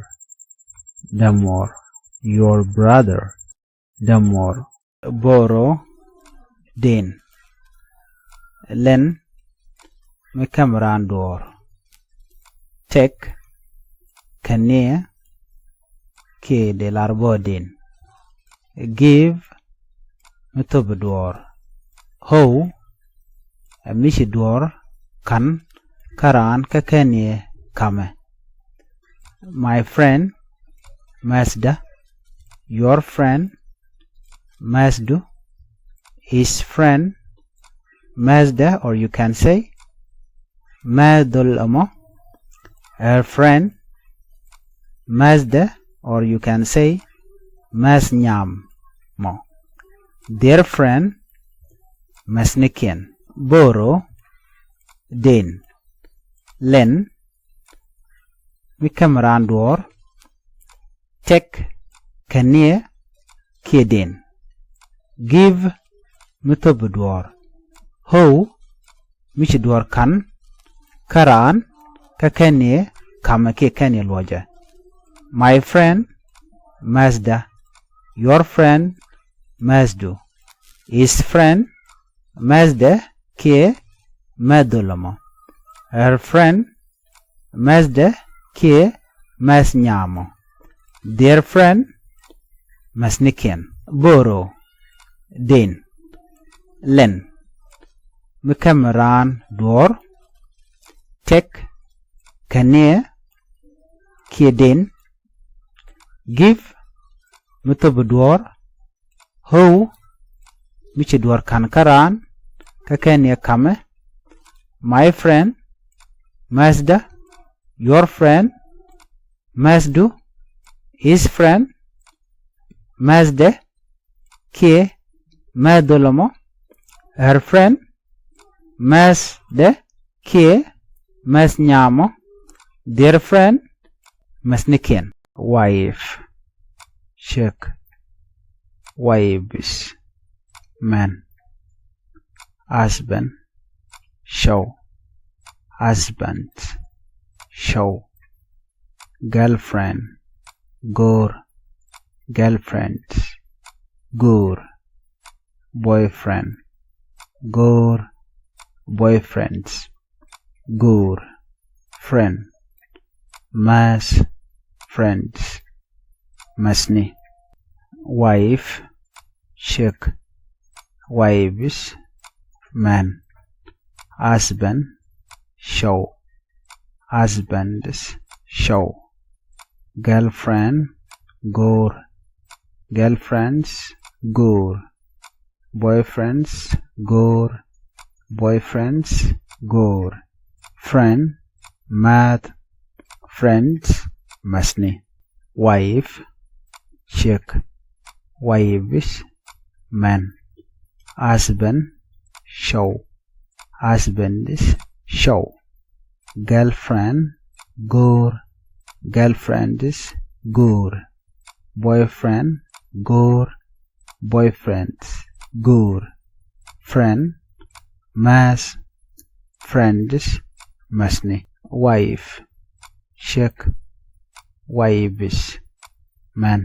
dämor. Your brother, dämor. Boro, din. Len, mi käm raan duɔɔr. Take, kɛnɛ, kiɛ dee lar bɔ din. Give, mi thop duɔɔr. How, ɛ mi ci duɔɔr ka̱n kä raan kä kɛnɛ kamɛ. My friend, mɛthdä. Your friend, mɛthdu. His friend, mɛthdɛ, or you can say, mɛth dhol ɛmɔ. Her friend, mɛthdɛ, or you can say, mɛth nyam mɔ. Their friend, mɛthnikiɛn. Boro, din. Len, mi käm raan duɔɔr. Take, kɛnɛ, kiɛ din. Give, mi thop duɔɔr. How, mi ci duɔɔr ka̱n kä raan kä kɛnɛ kamɛ kiɛ kɛnɛ luɔcɛ. My friend, mɛthdä. Your friend, mɛthdu. His friend, mɛthdɛ kiɛ mɛth dhol ɛmɔ. Her friend, mɛthdɛ kiɛ mɛth nyamɔ. Their friend, mɛthnikiɛn. Boro, din. Len, mi käm raan duɔɔr. Take, kɛnɛ, kiɛ din. Give, mi thop duɔɔr. How, mi ci duɔɔr ka̱n kä raan kä kɛnɛ kamɛ. My friend, mɛthdä. Your friend, mɛthdu. His friend, mɛthdɛ kiɛ mɛth dhol ɛmɔ. Her friend, mɛthdɛ kiɛ mɛth nyamɔ. Their friend, mɛthnikiɛn. Wife, ciek. Wives, män. Husband, cɔw. Husband, cɔw. Girlfriend, go̱o̱r. Girlfriends, go̱o̱r. Boyfriend, go̱o̱r. Boyfriends, go̱o̱r. Friend, määth. Friends, mäthni. Wife, ciek. Wives, män. Husband, cɔw. Husbands, cɔw. Girlfriend, go̱o̱r. Girlfriends, go̱o̱r. Boyfriends, go̱o̱r. Boyfriends, go̱o̱r. Friend, määth. Friends, mäthni. Wife, ciek. Wives, män. Husband, cɔw. Husbands, cɔw. Girlfriend, go̱o̱r. Girlfriends, go̱o̱r. Boyfriend, go̱o̱r. Boyfriends, go̱o̱r. Friend, mäth. Friends, mäthni. Wife, ciek. Wives, män.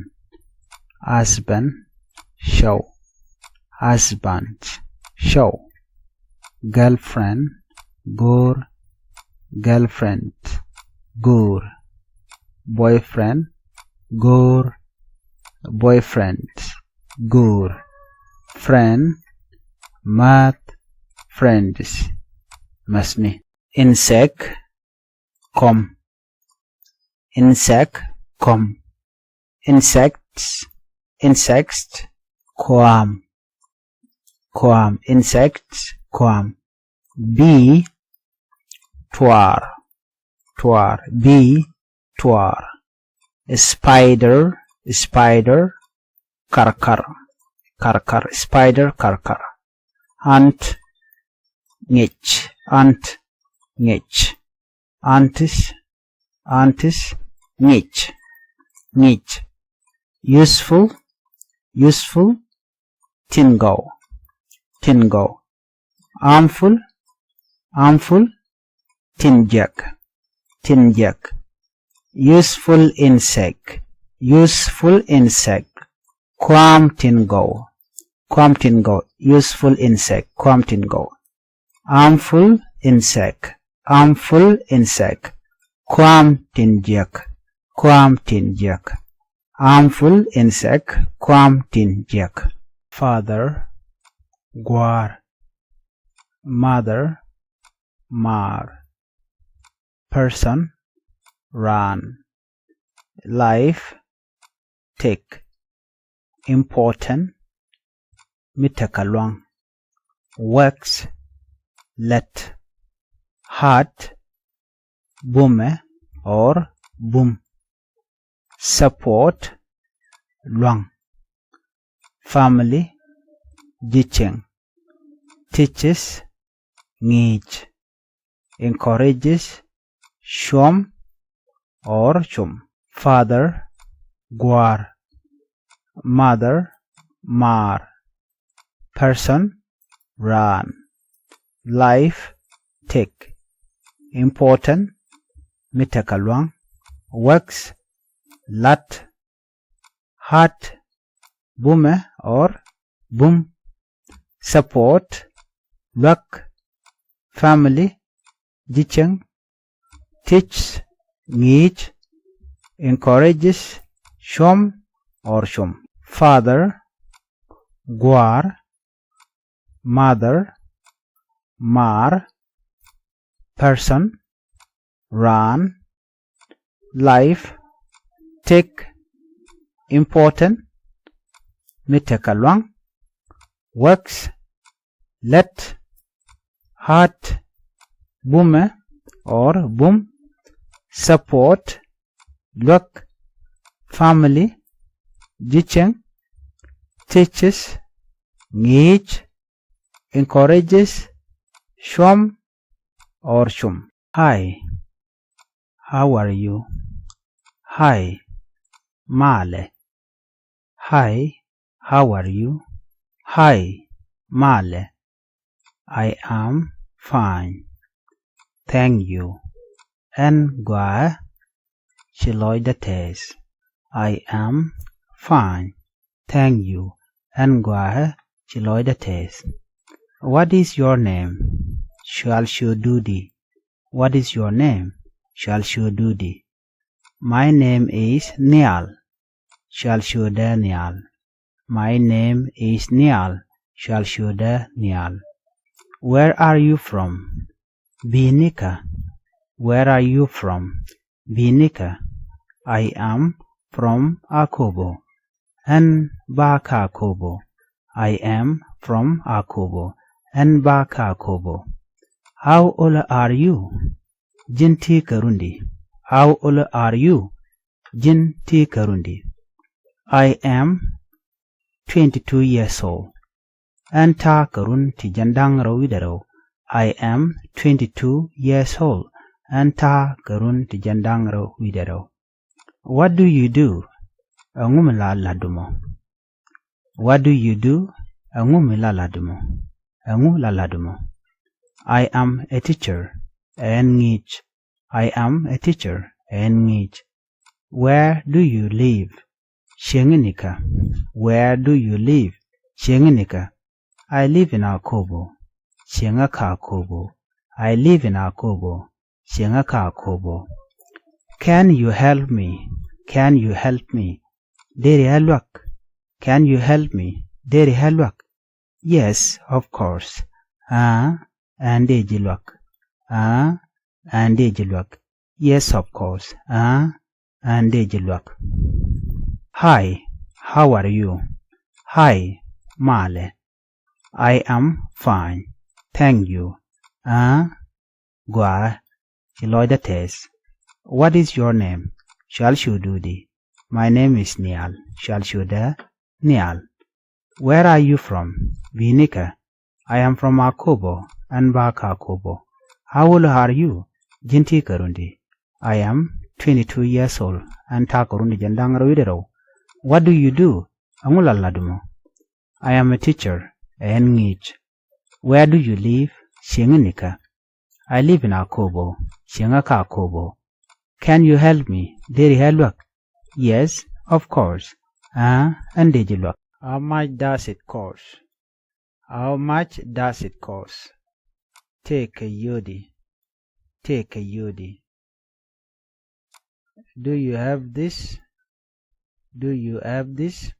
Husband, cɔw. Husbands, cɔw. Girlfriend, go̱o̱r. Girlfriend, go̱o̱r. Boyfriend, go̱o̱r. Boyfriends, go̱o̱r. Friend, mäth. Friends, mäthni. Insect, kɔm. Insect, kɔm. Insects, insects, kɔam. Kɔam, insects, kɔam. Bee, tuaar. Tuaar, bee, tuaar. Spider, spider, karkar. Karkar, spider, karkar. Ant, ŋic. Ant, ŋic. Ants, ants, ŋic. Ŋic. Useful, useful, tin gɔw. Tin gɔw. Harmful, harmful, tin jiäk. Tin jiäk. Useful insect. Useful insect, kɔam tin gɔw. Kɔam tin gɔw. Useful insect, kɔam tin gɔw. Harmful insect. Harmful insect, kɔam tin jiäk. Kɔam tin jiäk. Harmful insect, kɔam tin jiäk. Father, gua̱a̱r. Mother, maar. Person, raan. Life, take. Important, mi tekɛ luaŋ. Works, lät. Hard, bumɛ or bum. Support, luaŋ. Family, ji̱ cieŋ. Teaches, ŋi̱i̱c. Encourages, cuɔm or cum. Father, gua̱a̱r. Mother, maar. Person, raan. Life, take. Important, mi tekɛ luaŋ. Works, lät. Hard, bumɛ or bum. Support, luäk. Family, ji̱ cieŋ. Teach, ŋi̱i̱c. Encourages, cuɔm or cum. Father, gua̱a̱r. Mother, maar. Person, raan. Life, take. Important, mi tekɛ luaŋ. Works, lät. Hard, bumɛ or bum. Support, luäk. Family, ji̱ cieŋ. Teaches, ŋi̱i̱c. Encourages, cuɔm or cum. Hi, how are you? Hi, malɛ. Hi, how are you? Hi, malɛ. I am fine, thank you. Ɛn gɔaaɛ, ci lɔcdä tɛɛth. I am fine, thank you. Ɛn gɔaaɛ, ci lɔcdä tɛɛth. What is your name? Cual ciötdu di? What is your name? Cual ciötdu di? My name is Nhial. Cual ciötdä Nhial. My name is Nhial. Cual ciötdä Nhial. Where are you from? Bi̱i̱ nikä? Where are you from? Bi̱i̱ nikä? I am from Akobo. Ɛn bä kä Akobo. I am from Akobo. Ɛn bä kä Akobo. How old are you? Ji̱n ti̱i̱ kärun di? How old are you? Ji̱n ti̱i̱ kärun di? I am twenty-two years old. Ɛn ta̱a̱ kärun ti jiɛn da̱ŋ rɛw wi̱cdɛ rɛw. I am twenty-two years old. ɛn ta̱a̱ kɛ run ti jiɛn da̱ŋ rɛw wi̱cdɛ rɛw. What do you do? Ɛŋu mi la la̱tdu mɔ? What do you do? Ɛŋu mi la la̱tdu mɔ? Ɛŋu la la̱tdu mɔ? I am a teacher. Ɛ ɣän ŋi̱i̱c. I am a teacher. Ɛ ɣän ŋi̱i̱c. Where do you live? Cieŋ inikä? Where do you live? Cieŋ inikä? I live in Akobo. Cieŋä kä Akobo. I live in Akobo. Cieŋä kä Akobo. Can you help me? Can you help me? Deri ɣä luäk? Can you help me? Deri ɣä luäk? Yes, of course. Aa, ɛn dee ji̱ luäk. Aa, ɛn dee ji̱ luäk. Yes, of course. Aa, ɛn dee ji̱ luäk. Hi, how are you? Hi, malɛ. I am fine, thank you. Aa, gɔaa, ci lɔcdä tɛɛth. What is your name? Cɔal ciötdu i̱di? My name is Nial. Cɔal ciötdä Nial. Where are you from? Bi̱i̱ nikä? I am from Akobo. Ɣän bä kä Akobo. How old are you? Ji̱n ti̱i̱ kɛ run i̱di? I am twenty-two years old. Ɣän ta̱a̱ kɛ run ti jiɛn da̱ŋ rɛw wi̱cdɛ rɛw. What do you do? Ɛŋu la la̱tdu mɔ? I am a teacher. Ɛ ɣän ŋi̱i̱c. Where do you live? Cieŋ inikä? I live in Akobo. Cieŋä kä Akobo. Can you help me? Deri ɣä luäk? Yes, of course. Aa, ɛn dee ji̱ luäk. How much does it cost? How much does it cost? Tëëkɛ yio̱o̱di? Tëëkɛ yio̱o̱di? Do you have this? Do you have this?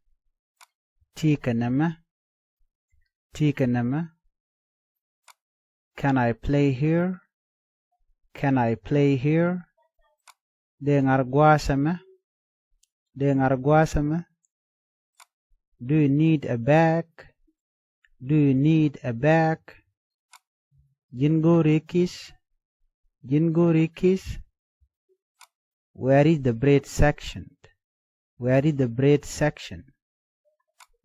Ti̱i̱ kɛ nɛmɛ? Ti̱i̱ kɛ nɛmɛ? Can I play here? Can I play here? Dee ŋa̱r gua̱a̱th ɛmɛ? Dee ŋa̱r gua̱a̱th ɛmɛ? Do you need a bag? Do you need a bag? Ji̱n go̱o̱ri ki̱th? Ji̱n go̱o̱ri ki̱th? Where is the bread section? Where is the bread section?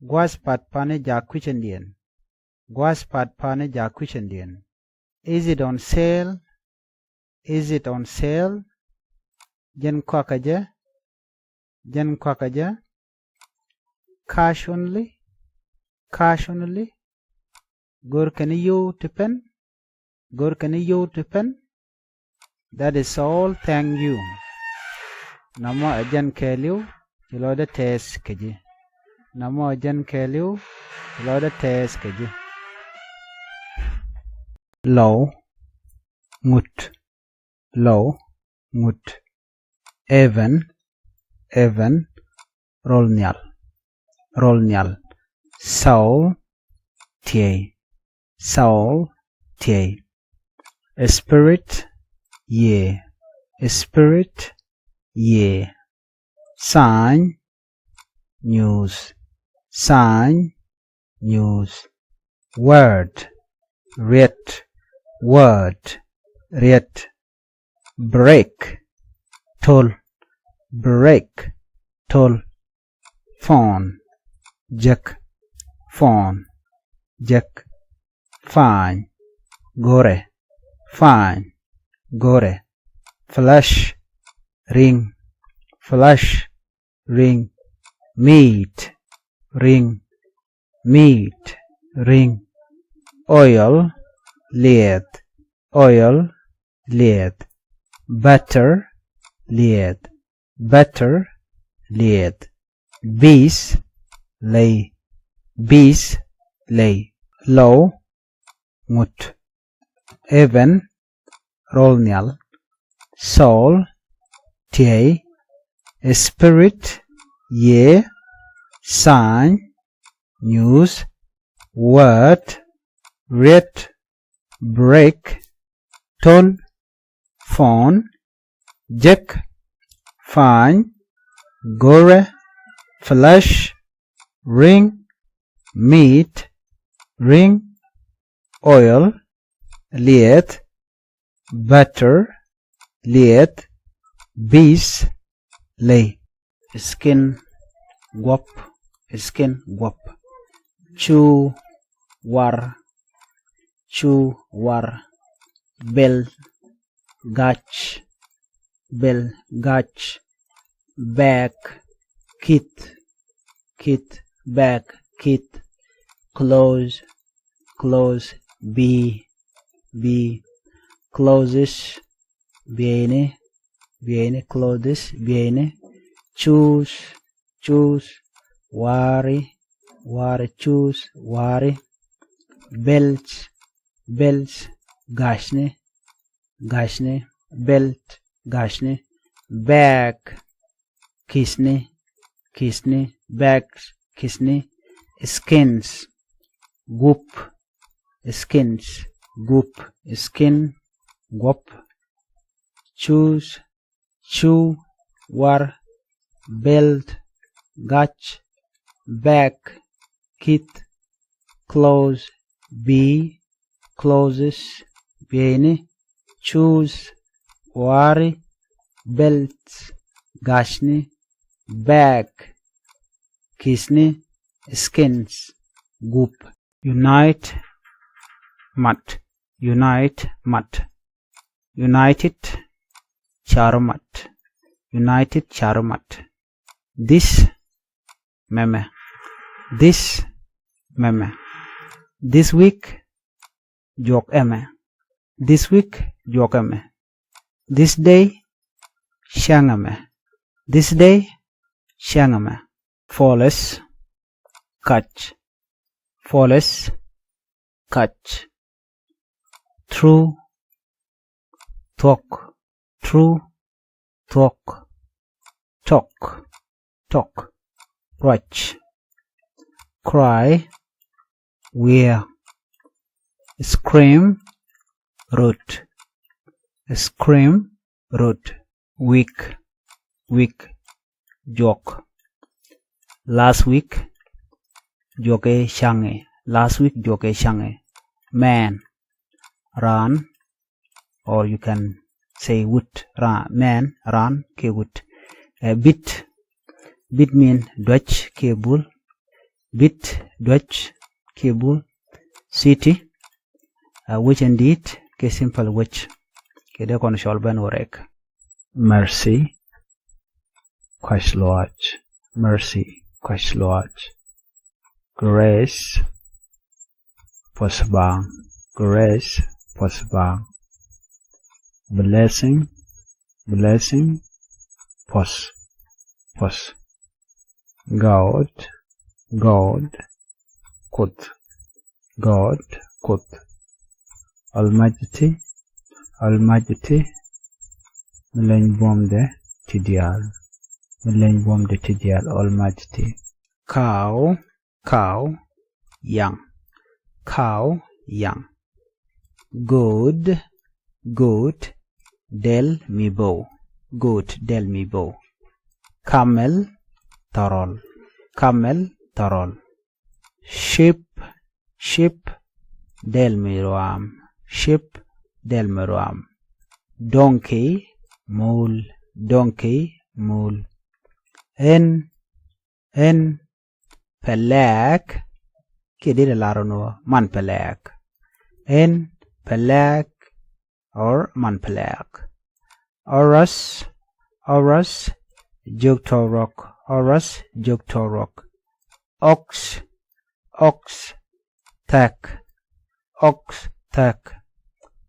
Gua̱a̱th pa̱t pa̱ni jaak kui̱cändiɛn. Gua̱a̱th pa̱t pa̱ni jaak kui̱cändiɛn. Is it on sale? Is it on sale? Jɛn kɔakä jɛ? Jɛn kɔakä jɛ? Cash only? Cash only? Go̱r kɛn i̱ yio̱w ti pɛn? Go̱r kɛn i̱ yio̱w ti pɛn? That is all, thank you. Nɔmɔ ɛ jɛn kɛɛliw, ci lɔcdä tɛɛth kɛ ji̱. Nɔmɔ ɛ jɛn kɛɛliw, ci lɔcdä tɛɛth kɛ ji̱. Lɔw, ŋut, lɔw, ŋut. Even, even, rol nhial, rol nhial. Soul, tiey, soul, tiey. Spirit, yiëë, spirit, yiëë. Sign, nyuuth, sign, nyuuth. Word, riet, word, riet. Break, tol, break, tol. Phone, jek, phone, jek. Fine, go̱rɛ, fine, go̱rɛ. Flesh, riŋ, flesh, riŋ. Meat, riŋ, meat, riŋ. Oil, lieth, oil, lieth. Butter, lieth, butter, lieth. Bees, ley, bees, ley. Lɔw, ŋut. Even, rol nhial. Soul, tiey. Spirit, yiëë. Sign, nyuuth. Word, riet. Break, tol. Phone, jek. Fine, go̱rɛ. Flesh, riŋ. Meat, riŋ. Oil, lieth. Butter, lieth. Bees, ley. Skin, guɔ̱p, skin, guɔ̱p. Cu, war, cu, war. Belt, gac. Bɛl, gac. Bag, kith. Kith, bag, kith. Clothes, clothes. Bi̱i̱, bi̱i̱. Clothes, bieyni, bieyni. Clothes, bieyni. Shoes, shoes. Waari, waari. Shoes, waari. Belt, belt. Gacni, gacni. Belt, gacni. Bag, kithni, kithni. Bags, kithni. Skins, gup. Skins, gup. Skin, gup. Shoes, shoe. War, belt. Gac, bag. Kith, clothes. Bi̱i̱, clothes. Bieyni. Shoes, waari. Belt, gacni. Bag, kithni. Skins, gup. Unite, mat. Unite, mat. United, ca̱ru mat. United, ca̱ru mat. This, mɛmɛ. This, mɛmɛ. This week, juɔk ɛmɛ. This week, juɔk ɛmɛ. This day, cäŋ ɛmɛ. This day, cäŋ ɛmɛ. False, kac. False, kac. True, thuɔ̱k. True, thuɔ̱k. Talk, talk. Ruac. Cry, wiee. Scream, rot. Scream, rot. Week, week. Juɔk. Last week, juɔk ɛ cäŋ ɛ. Last week, juɔk ɛ cäŋ ɛ. Man, raan. Or you can say wut. Ra-, man, raan kiɛ wut. Ɛ bit, bit mean duäc kiɛ bul. Bit, duäc kiɛ bul. City, ɛ wec ɛn di̱i̱t kiɛ simple wec. Kɛ dee kɔn cɔl ben wä rɛk. Mercy, kua̱c lɔaac. Mercy, kua̱c lɔaac. Grace, puɔ̱th baaŋ. Grace, puɔ̱th baaŋ. Blessing, blessing. Puɔ̱th, puɔ̱th. God, God. Kuoth, God. Kuoth. Almighty, Almighty. Mi leny buɔ̱mdɛ ti diaal. Mi leny buɔ̱mdɛ ti diaal. Almighty. Cow, cow. Yaŋ, cow. Yaŋ. Goat, goat. Dɛl mi bo̱w. Goat, dɛl mi bo̱w. Camel, thɔrɔl. Camel, thɔrɔl. Sheep, sheep. Dɛl mi ruaam. Sheep, dɛl mi ruaam. Donkey, muul. Donkey, muul. Hen, hen. Pɛlɛɛk, kiɛ dee lar nɔ man pɛlɛɛk. Hen pɛlɛɛk or man pɛlɛɛk. Horse, horse. Jiök tɔrɔk. Horse, jiök tɔrɔk. Ox, ox. Thɛk. Ox, thɛk.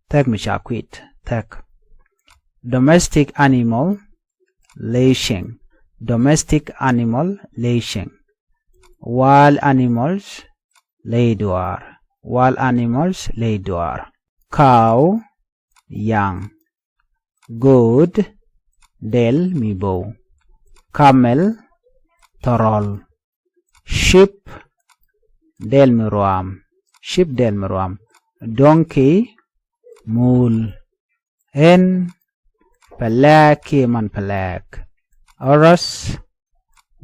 Thɛk mi ca kuit. Thɛk. Domestic animal, ley cieŋ. Domestic animal, ley cieŋ. Wild animals, ley duaar. Wild animals, ley duaar. Cow, yaŋ. Goat, dɛl mi bo̱w. Camel, thɔrɔl. Sheep, dɛl mi ruaam. Sheep, dɛl mi ruaam. Donkey, muul. Hen pɛlɛɛk kiɛ man pɛlɛɛk. Horse,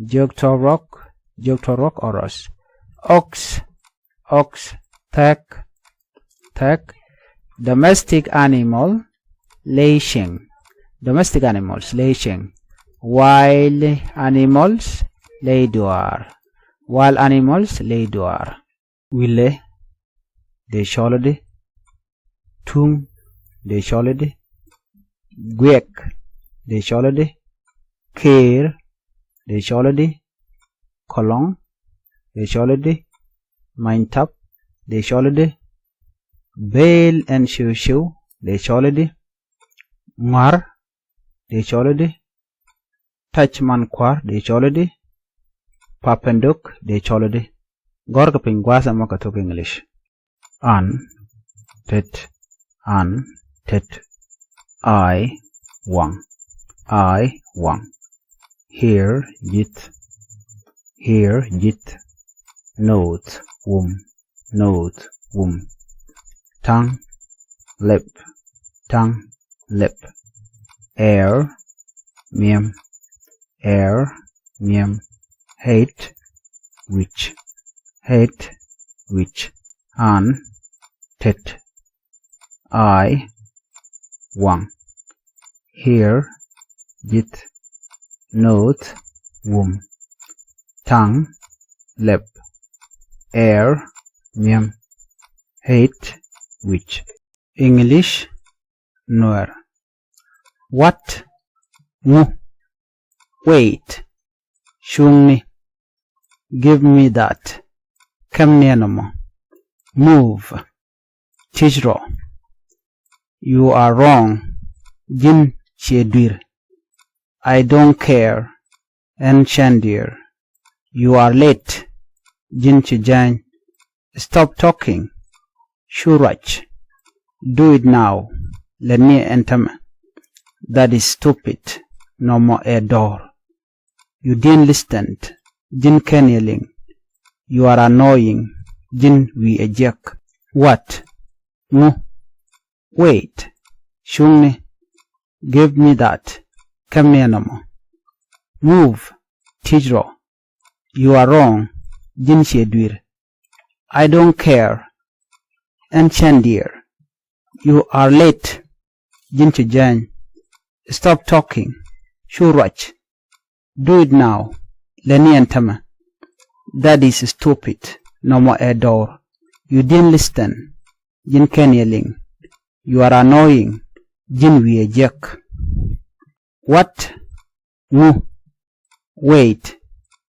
jiök tɔrɔk. Jiök tɔrɔk, horse. Ox, ox. Thɛk, thɛk. Domestic animal, ley cieŋ. Domestic animals, ley cieŋ. Wild animals, ley duaar. Wild animals, ley duaar. Wilɛ, dee cɔl i̱di. Tuŋ, dee cɔl i̱di. Guiɛk, dee cɔl i̱di. Keer, dee cɔl i̱di. Kɔlɔŋ, dee cɔl i̱di. Manytap, dee cɔl i̱di. Beel ɛn Ciw Ciw, dee cɔl i̱di. Ŋɔ̱a̱r, dee cɔl i̱di. Tac man kua̱r, dee cɔl i̱di. Papɛndok, dee cɔl i̱di. Gɔ̱rkɛ piny gua̱a̱th ɛmɔ kɛ thok English. An, tet, an, tet. Ay, waŋ. Ay, waŋ. Here, ji̱th. Here, ji̱th. Noth, wum. Noth, wum. Taŋ, lɛp. Taŋ, lɛp. Air, miɛm. Air, miɛm. Head, wi̱c. Head, wi̱c. An, tet. Ay, waŋ. Here, ji̱th. Noth, wum. Taŋ, lɛp. Air, miɛm. Head, wi̱c. English, Nuɛr. What? Ŋu? Wait. Cuŋni. Give me that. Käm ni ɛn ɛmɔ. Move. Tic rɔ. You are wrong. Ji̱n ciɛ dui̱r. I don't care. Ɛn cɛn diɛɛr. You are late. Ji̱n ci jääny. Stop talking. Cu ruac. Do it now. Lɛni ɛn tämɛ. That is stupid. Nɔmɔ ɛ dɔɔr. You didn't listen. Ji̱n /keni ɛ liŋ. You are annoying. Ji̱n wi̱i̱ ɛ jiäk. What? Ŋu? Wait. Cuŋni. Give me that. Käm ni ɛn ɛmɔ. Move. Tic rɔ. You are wrong. Ji̱n ciɛ dui̱r. I don't care. Ɛn cɛn diɛɛr. You are late. Ji̱n ci jääny. Stop talking. Cu ruac. Do it now. Lɛni ɛn tämɛ. That is stupid. Nɔmɔ ɛ dɔɔr. You didn't listen. Ji̱n /keni ɛ liŋ. You are annoying. Ji̱n wi̱i̱ ɛ jiäk. What? Ŋu? Wait.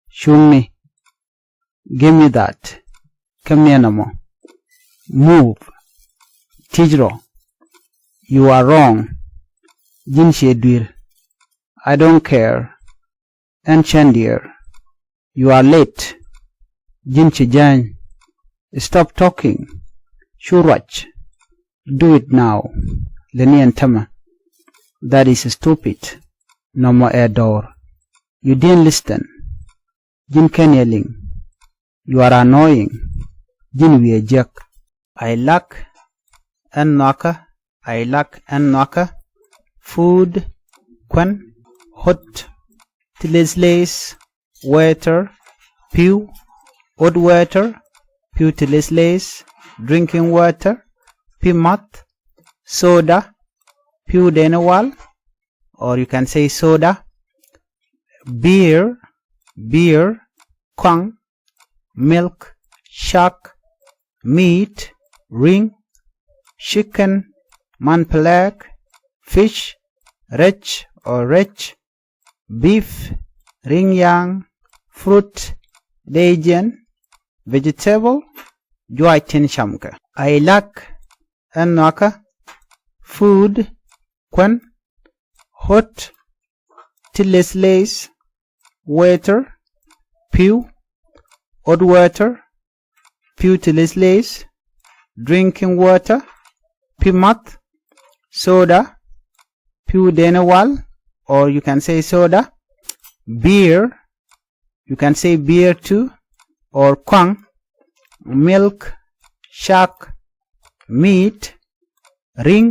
Cuŋni. Give me that. Käm ni ɛn ɛmɔ. Move. Tic rɔ. You are wrong. Ji̱n ciɛ dui̱r. I don't care. Ɛn cɛn diɛɛr. You are late. Ji̱n ci jääny. Stop talking. Cu ruac. Do it now. Lɛni ɛn tämɛ. That is stupid. Nɔmɔ ɛ dɔɔr. You didn't listen. Ji̱n /keni ɛ liŋ. You are annoying. Ji̱n wi̱i̱ ɛ jiäk. Ay lak ɛn nhɔakä. Ay lak ɛn nhɔakä. Food, kuän. Hot, ti leth leth. Water, pi̱w. Hot water, pi̱w ti leth leth. Drinking water, pi̱ math. Soda, pi̱w deni wal, or you can say soda. Beer, beer. Kɔaŋ. Milk, shark. Meat, riŋ. Chicken, man pɛlɛɛk. Fish, rɛc or rɛc. Beef, riŋ yaŋ. Fruit, dee jiɛn. Vegetable, juac tin camkɛ. Ay lak ɛn nhɔakä. Food, kuän. Hot, ti leth leth. Water, pi̱w. Hot water, pi̱w ti leth leth. Drinking water, pi̱ math. Soda, pi̱w deni wal, or you can say soda. Beer, you can say beer too, or kɔaŋ. Milk, shark. Meat, riŋ.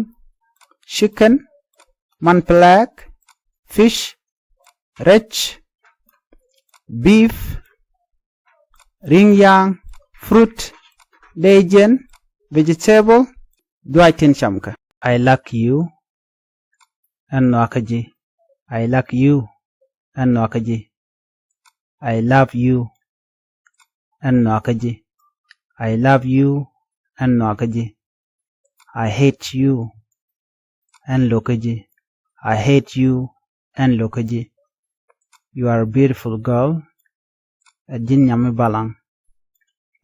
Chicken, man pɛlɛɛk. Fish, rɛc. Beef, riŋ yaŋ. Fruit, dee jiɛn. Vegetable, juac tin camkɛ. Ay lak you. Ɛn nhɔakä ji̱. Ay lak you. Ɛn nhɔakä ji̱. Ay love you. Ɛn nhɔakä ji̱. Ay love you. Ɛn nhɔakä ji̱. Ay hate you. Ɛn lokä ji̱. I hate you. Ɛn lo̱kä ji̱. You are a beautiful girl. Ɛ ji̱n nyam mi balaŋ.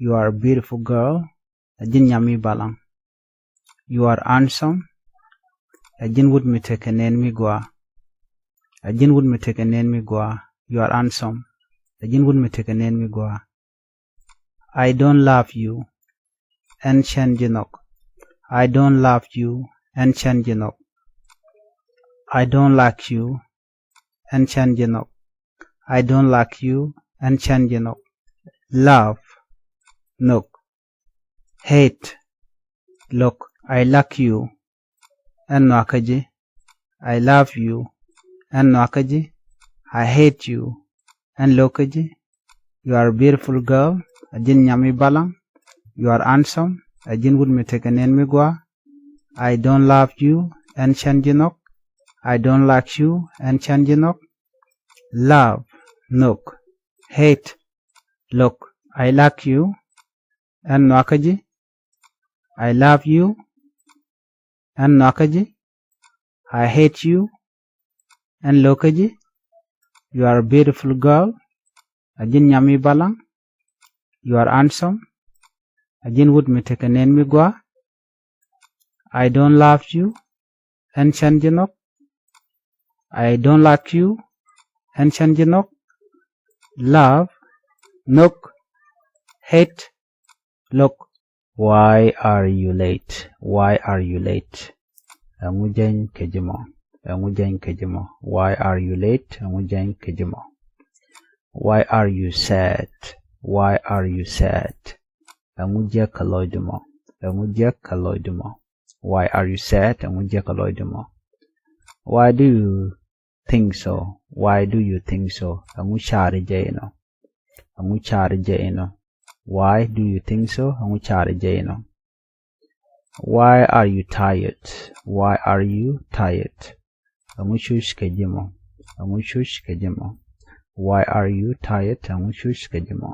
You are a beautiful girl. Ɛ ji̱n nyam mi balaŋ. You are handsome. Ɛ ji̱n wut mi tekɛ nɛn mi gɔaa. Ɛ ji̱n wut mi tekɛ nɛn mi gɔaa. You are handsome. Ɛ ji̱n wut mi tekɛ nɛn mi gɔaa. I don't love you. Ɛn cɛn ji̱ nhɔk. I don't love you. Ɛn cɛn ji̱ nhɔk. I don't like you. Ɛn cɛn ji̱ nhɔk. I don't like you. Ɛn cɛn ji̱ nhɔk. Love. Nhɔk. Hate. Lo̱k. I like you. Ɛn nhɔakä ji̱. I love you. Ɛn nhɔakä ji̱. I hate you. Ɛn lo̱kä ji̱. You are a beautiful girl. Ɛ ji̱n nyam mi balaŋ. You are handsome. Ɛ ji̱n wut mi tekɛ nɛn mi gɔaa. I don't love you. Ɛn cɛn ji̱ nhɔk. I don't like you. Ɛn cɛn ji̱ nhɔk. Love. Nhɔk. Hate. Lo̱k. I like you. Ɛn nhɔakä ji̱. I love you. Ɛn nhɔakä ji̱. I hate you. Ɛn lo̱kä ji̱. You are a beautiful girl. Ɛ ji̱n nyam mi balaŋ. You are handsome. Ɛ ji̱n wut mi tekɛ nɛn mi gɔaa. I don't love you. Ɛn cɛn ji̱ nhɔk. I don't like you. Ɛn cɛn ji̱ nhɔk. Love. Nhɔk. Hate. Lo̱k. Why are you late? Why are you late? Ɛŋu jɛny kɛ ji̱ mɔ? Ɛŋu jɛny kɛ ji̱ mɔ? Why are you late? Ɛŋu jɛny kɛ ji̱ mɔ? Why are you sad? Why are you sad? Ɛŋu jiäk kɛ lɔcdu mɔ? Ɛŋu jiäk kɛ lɔcdu mɔ? Why are you sad? Ɛŋu jiäk kɛ lɔcdu mɔ? Why do you think so? Why do you think so? Ɛŋu ca̱r jɛ inɔ? Ɛŋu ca̱r jɛ inɔ? Why do you think so? Ɛŋu ca̱r jɛ inɔ? Why are you tired? Why are you tired? Ɛŋu cuc kɛ ji̱ mɔ? Ɛŋu cuc kɛ ji̱ mɔ? Why are you tired? Ɛŋu cuc kɛ ji̱ mɔ?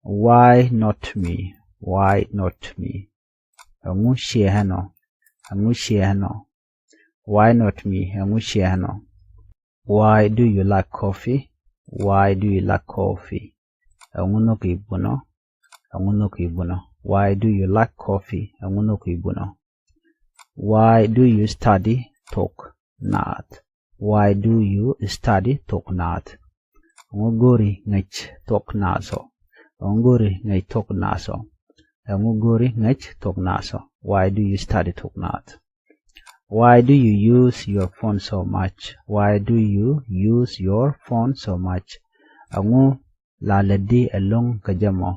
Why not me? Why not me? Ɛŋu ciɛ ɛnɔ? Ɛŋu ciɛ ɛnɔ? Why not me? Ɛŋu ciɛ ɛnɔ? Why do you like coffee? Why do you like coffee? Ɛŋu nhɔk i̱ bunɔ? Ɛŋu nhɔk i̱ bunɔ? Why do you like coffee? Ɛŋu nhɔk i̱ bunɔ? Why do you study thok naath? Why do you study thok naath? Ɛŋu go̱ri ŋäc thok naath ɔ? Ɛŋu go̱ri ŋäc thok naath ɔ? Ɛŋu go̱ri ŋäc thok naath ɔ? Why do you study thok naath? Why do you use your phone so much? Why do you use your phone so much? Ɛŋu la lätdi ɛlɔ̱ŋ kɛ jɛ mɔ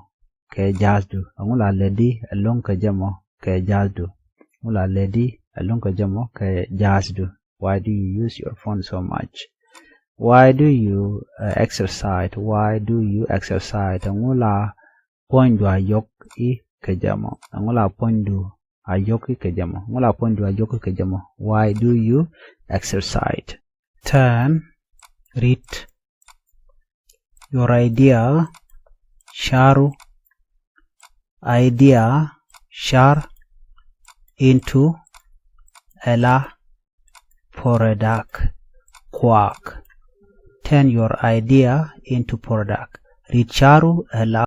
kɛ ja̱a̱thdu? Ɛŋu la lätdi ɛlɔ̱ŋ kɛ jɛ mɔ kɛ ja̱a̱thdu? Ɛŋu la lätdi ɛlɔ̱ŋ kɛ jɛ mɔ kɛ ja̱a̱thdu? Why do you use your phone so much? Why do you uh, exercise? Why do you exercise? Ɛŋu la puɔ̱nydu a yɔk i̱ kɛ jɛ mɔ? Ɛŋu la puɔ̱nydu a yɔk i̱ kɛ jɛ mɔ? Ɛŋu la puɔ̱nydu a yɔk i̱ kɛ jɛ mɔ? Why do you exercise? Ten, read your idea, ca̱ru, idea, ca̱r, into, ɛla, product, kuak. Turn your idea into product. Read ca̱ru, ɛla,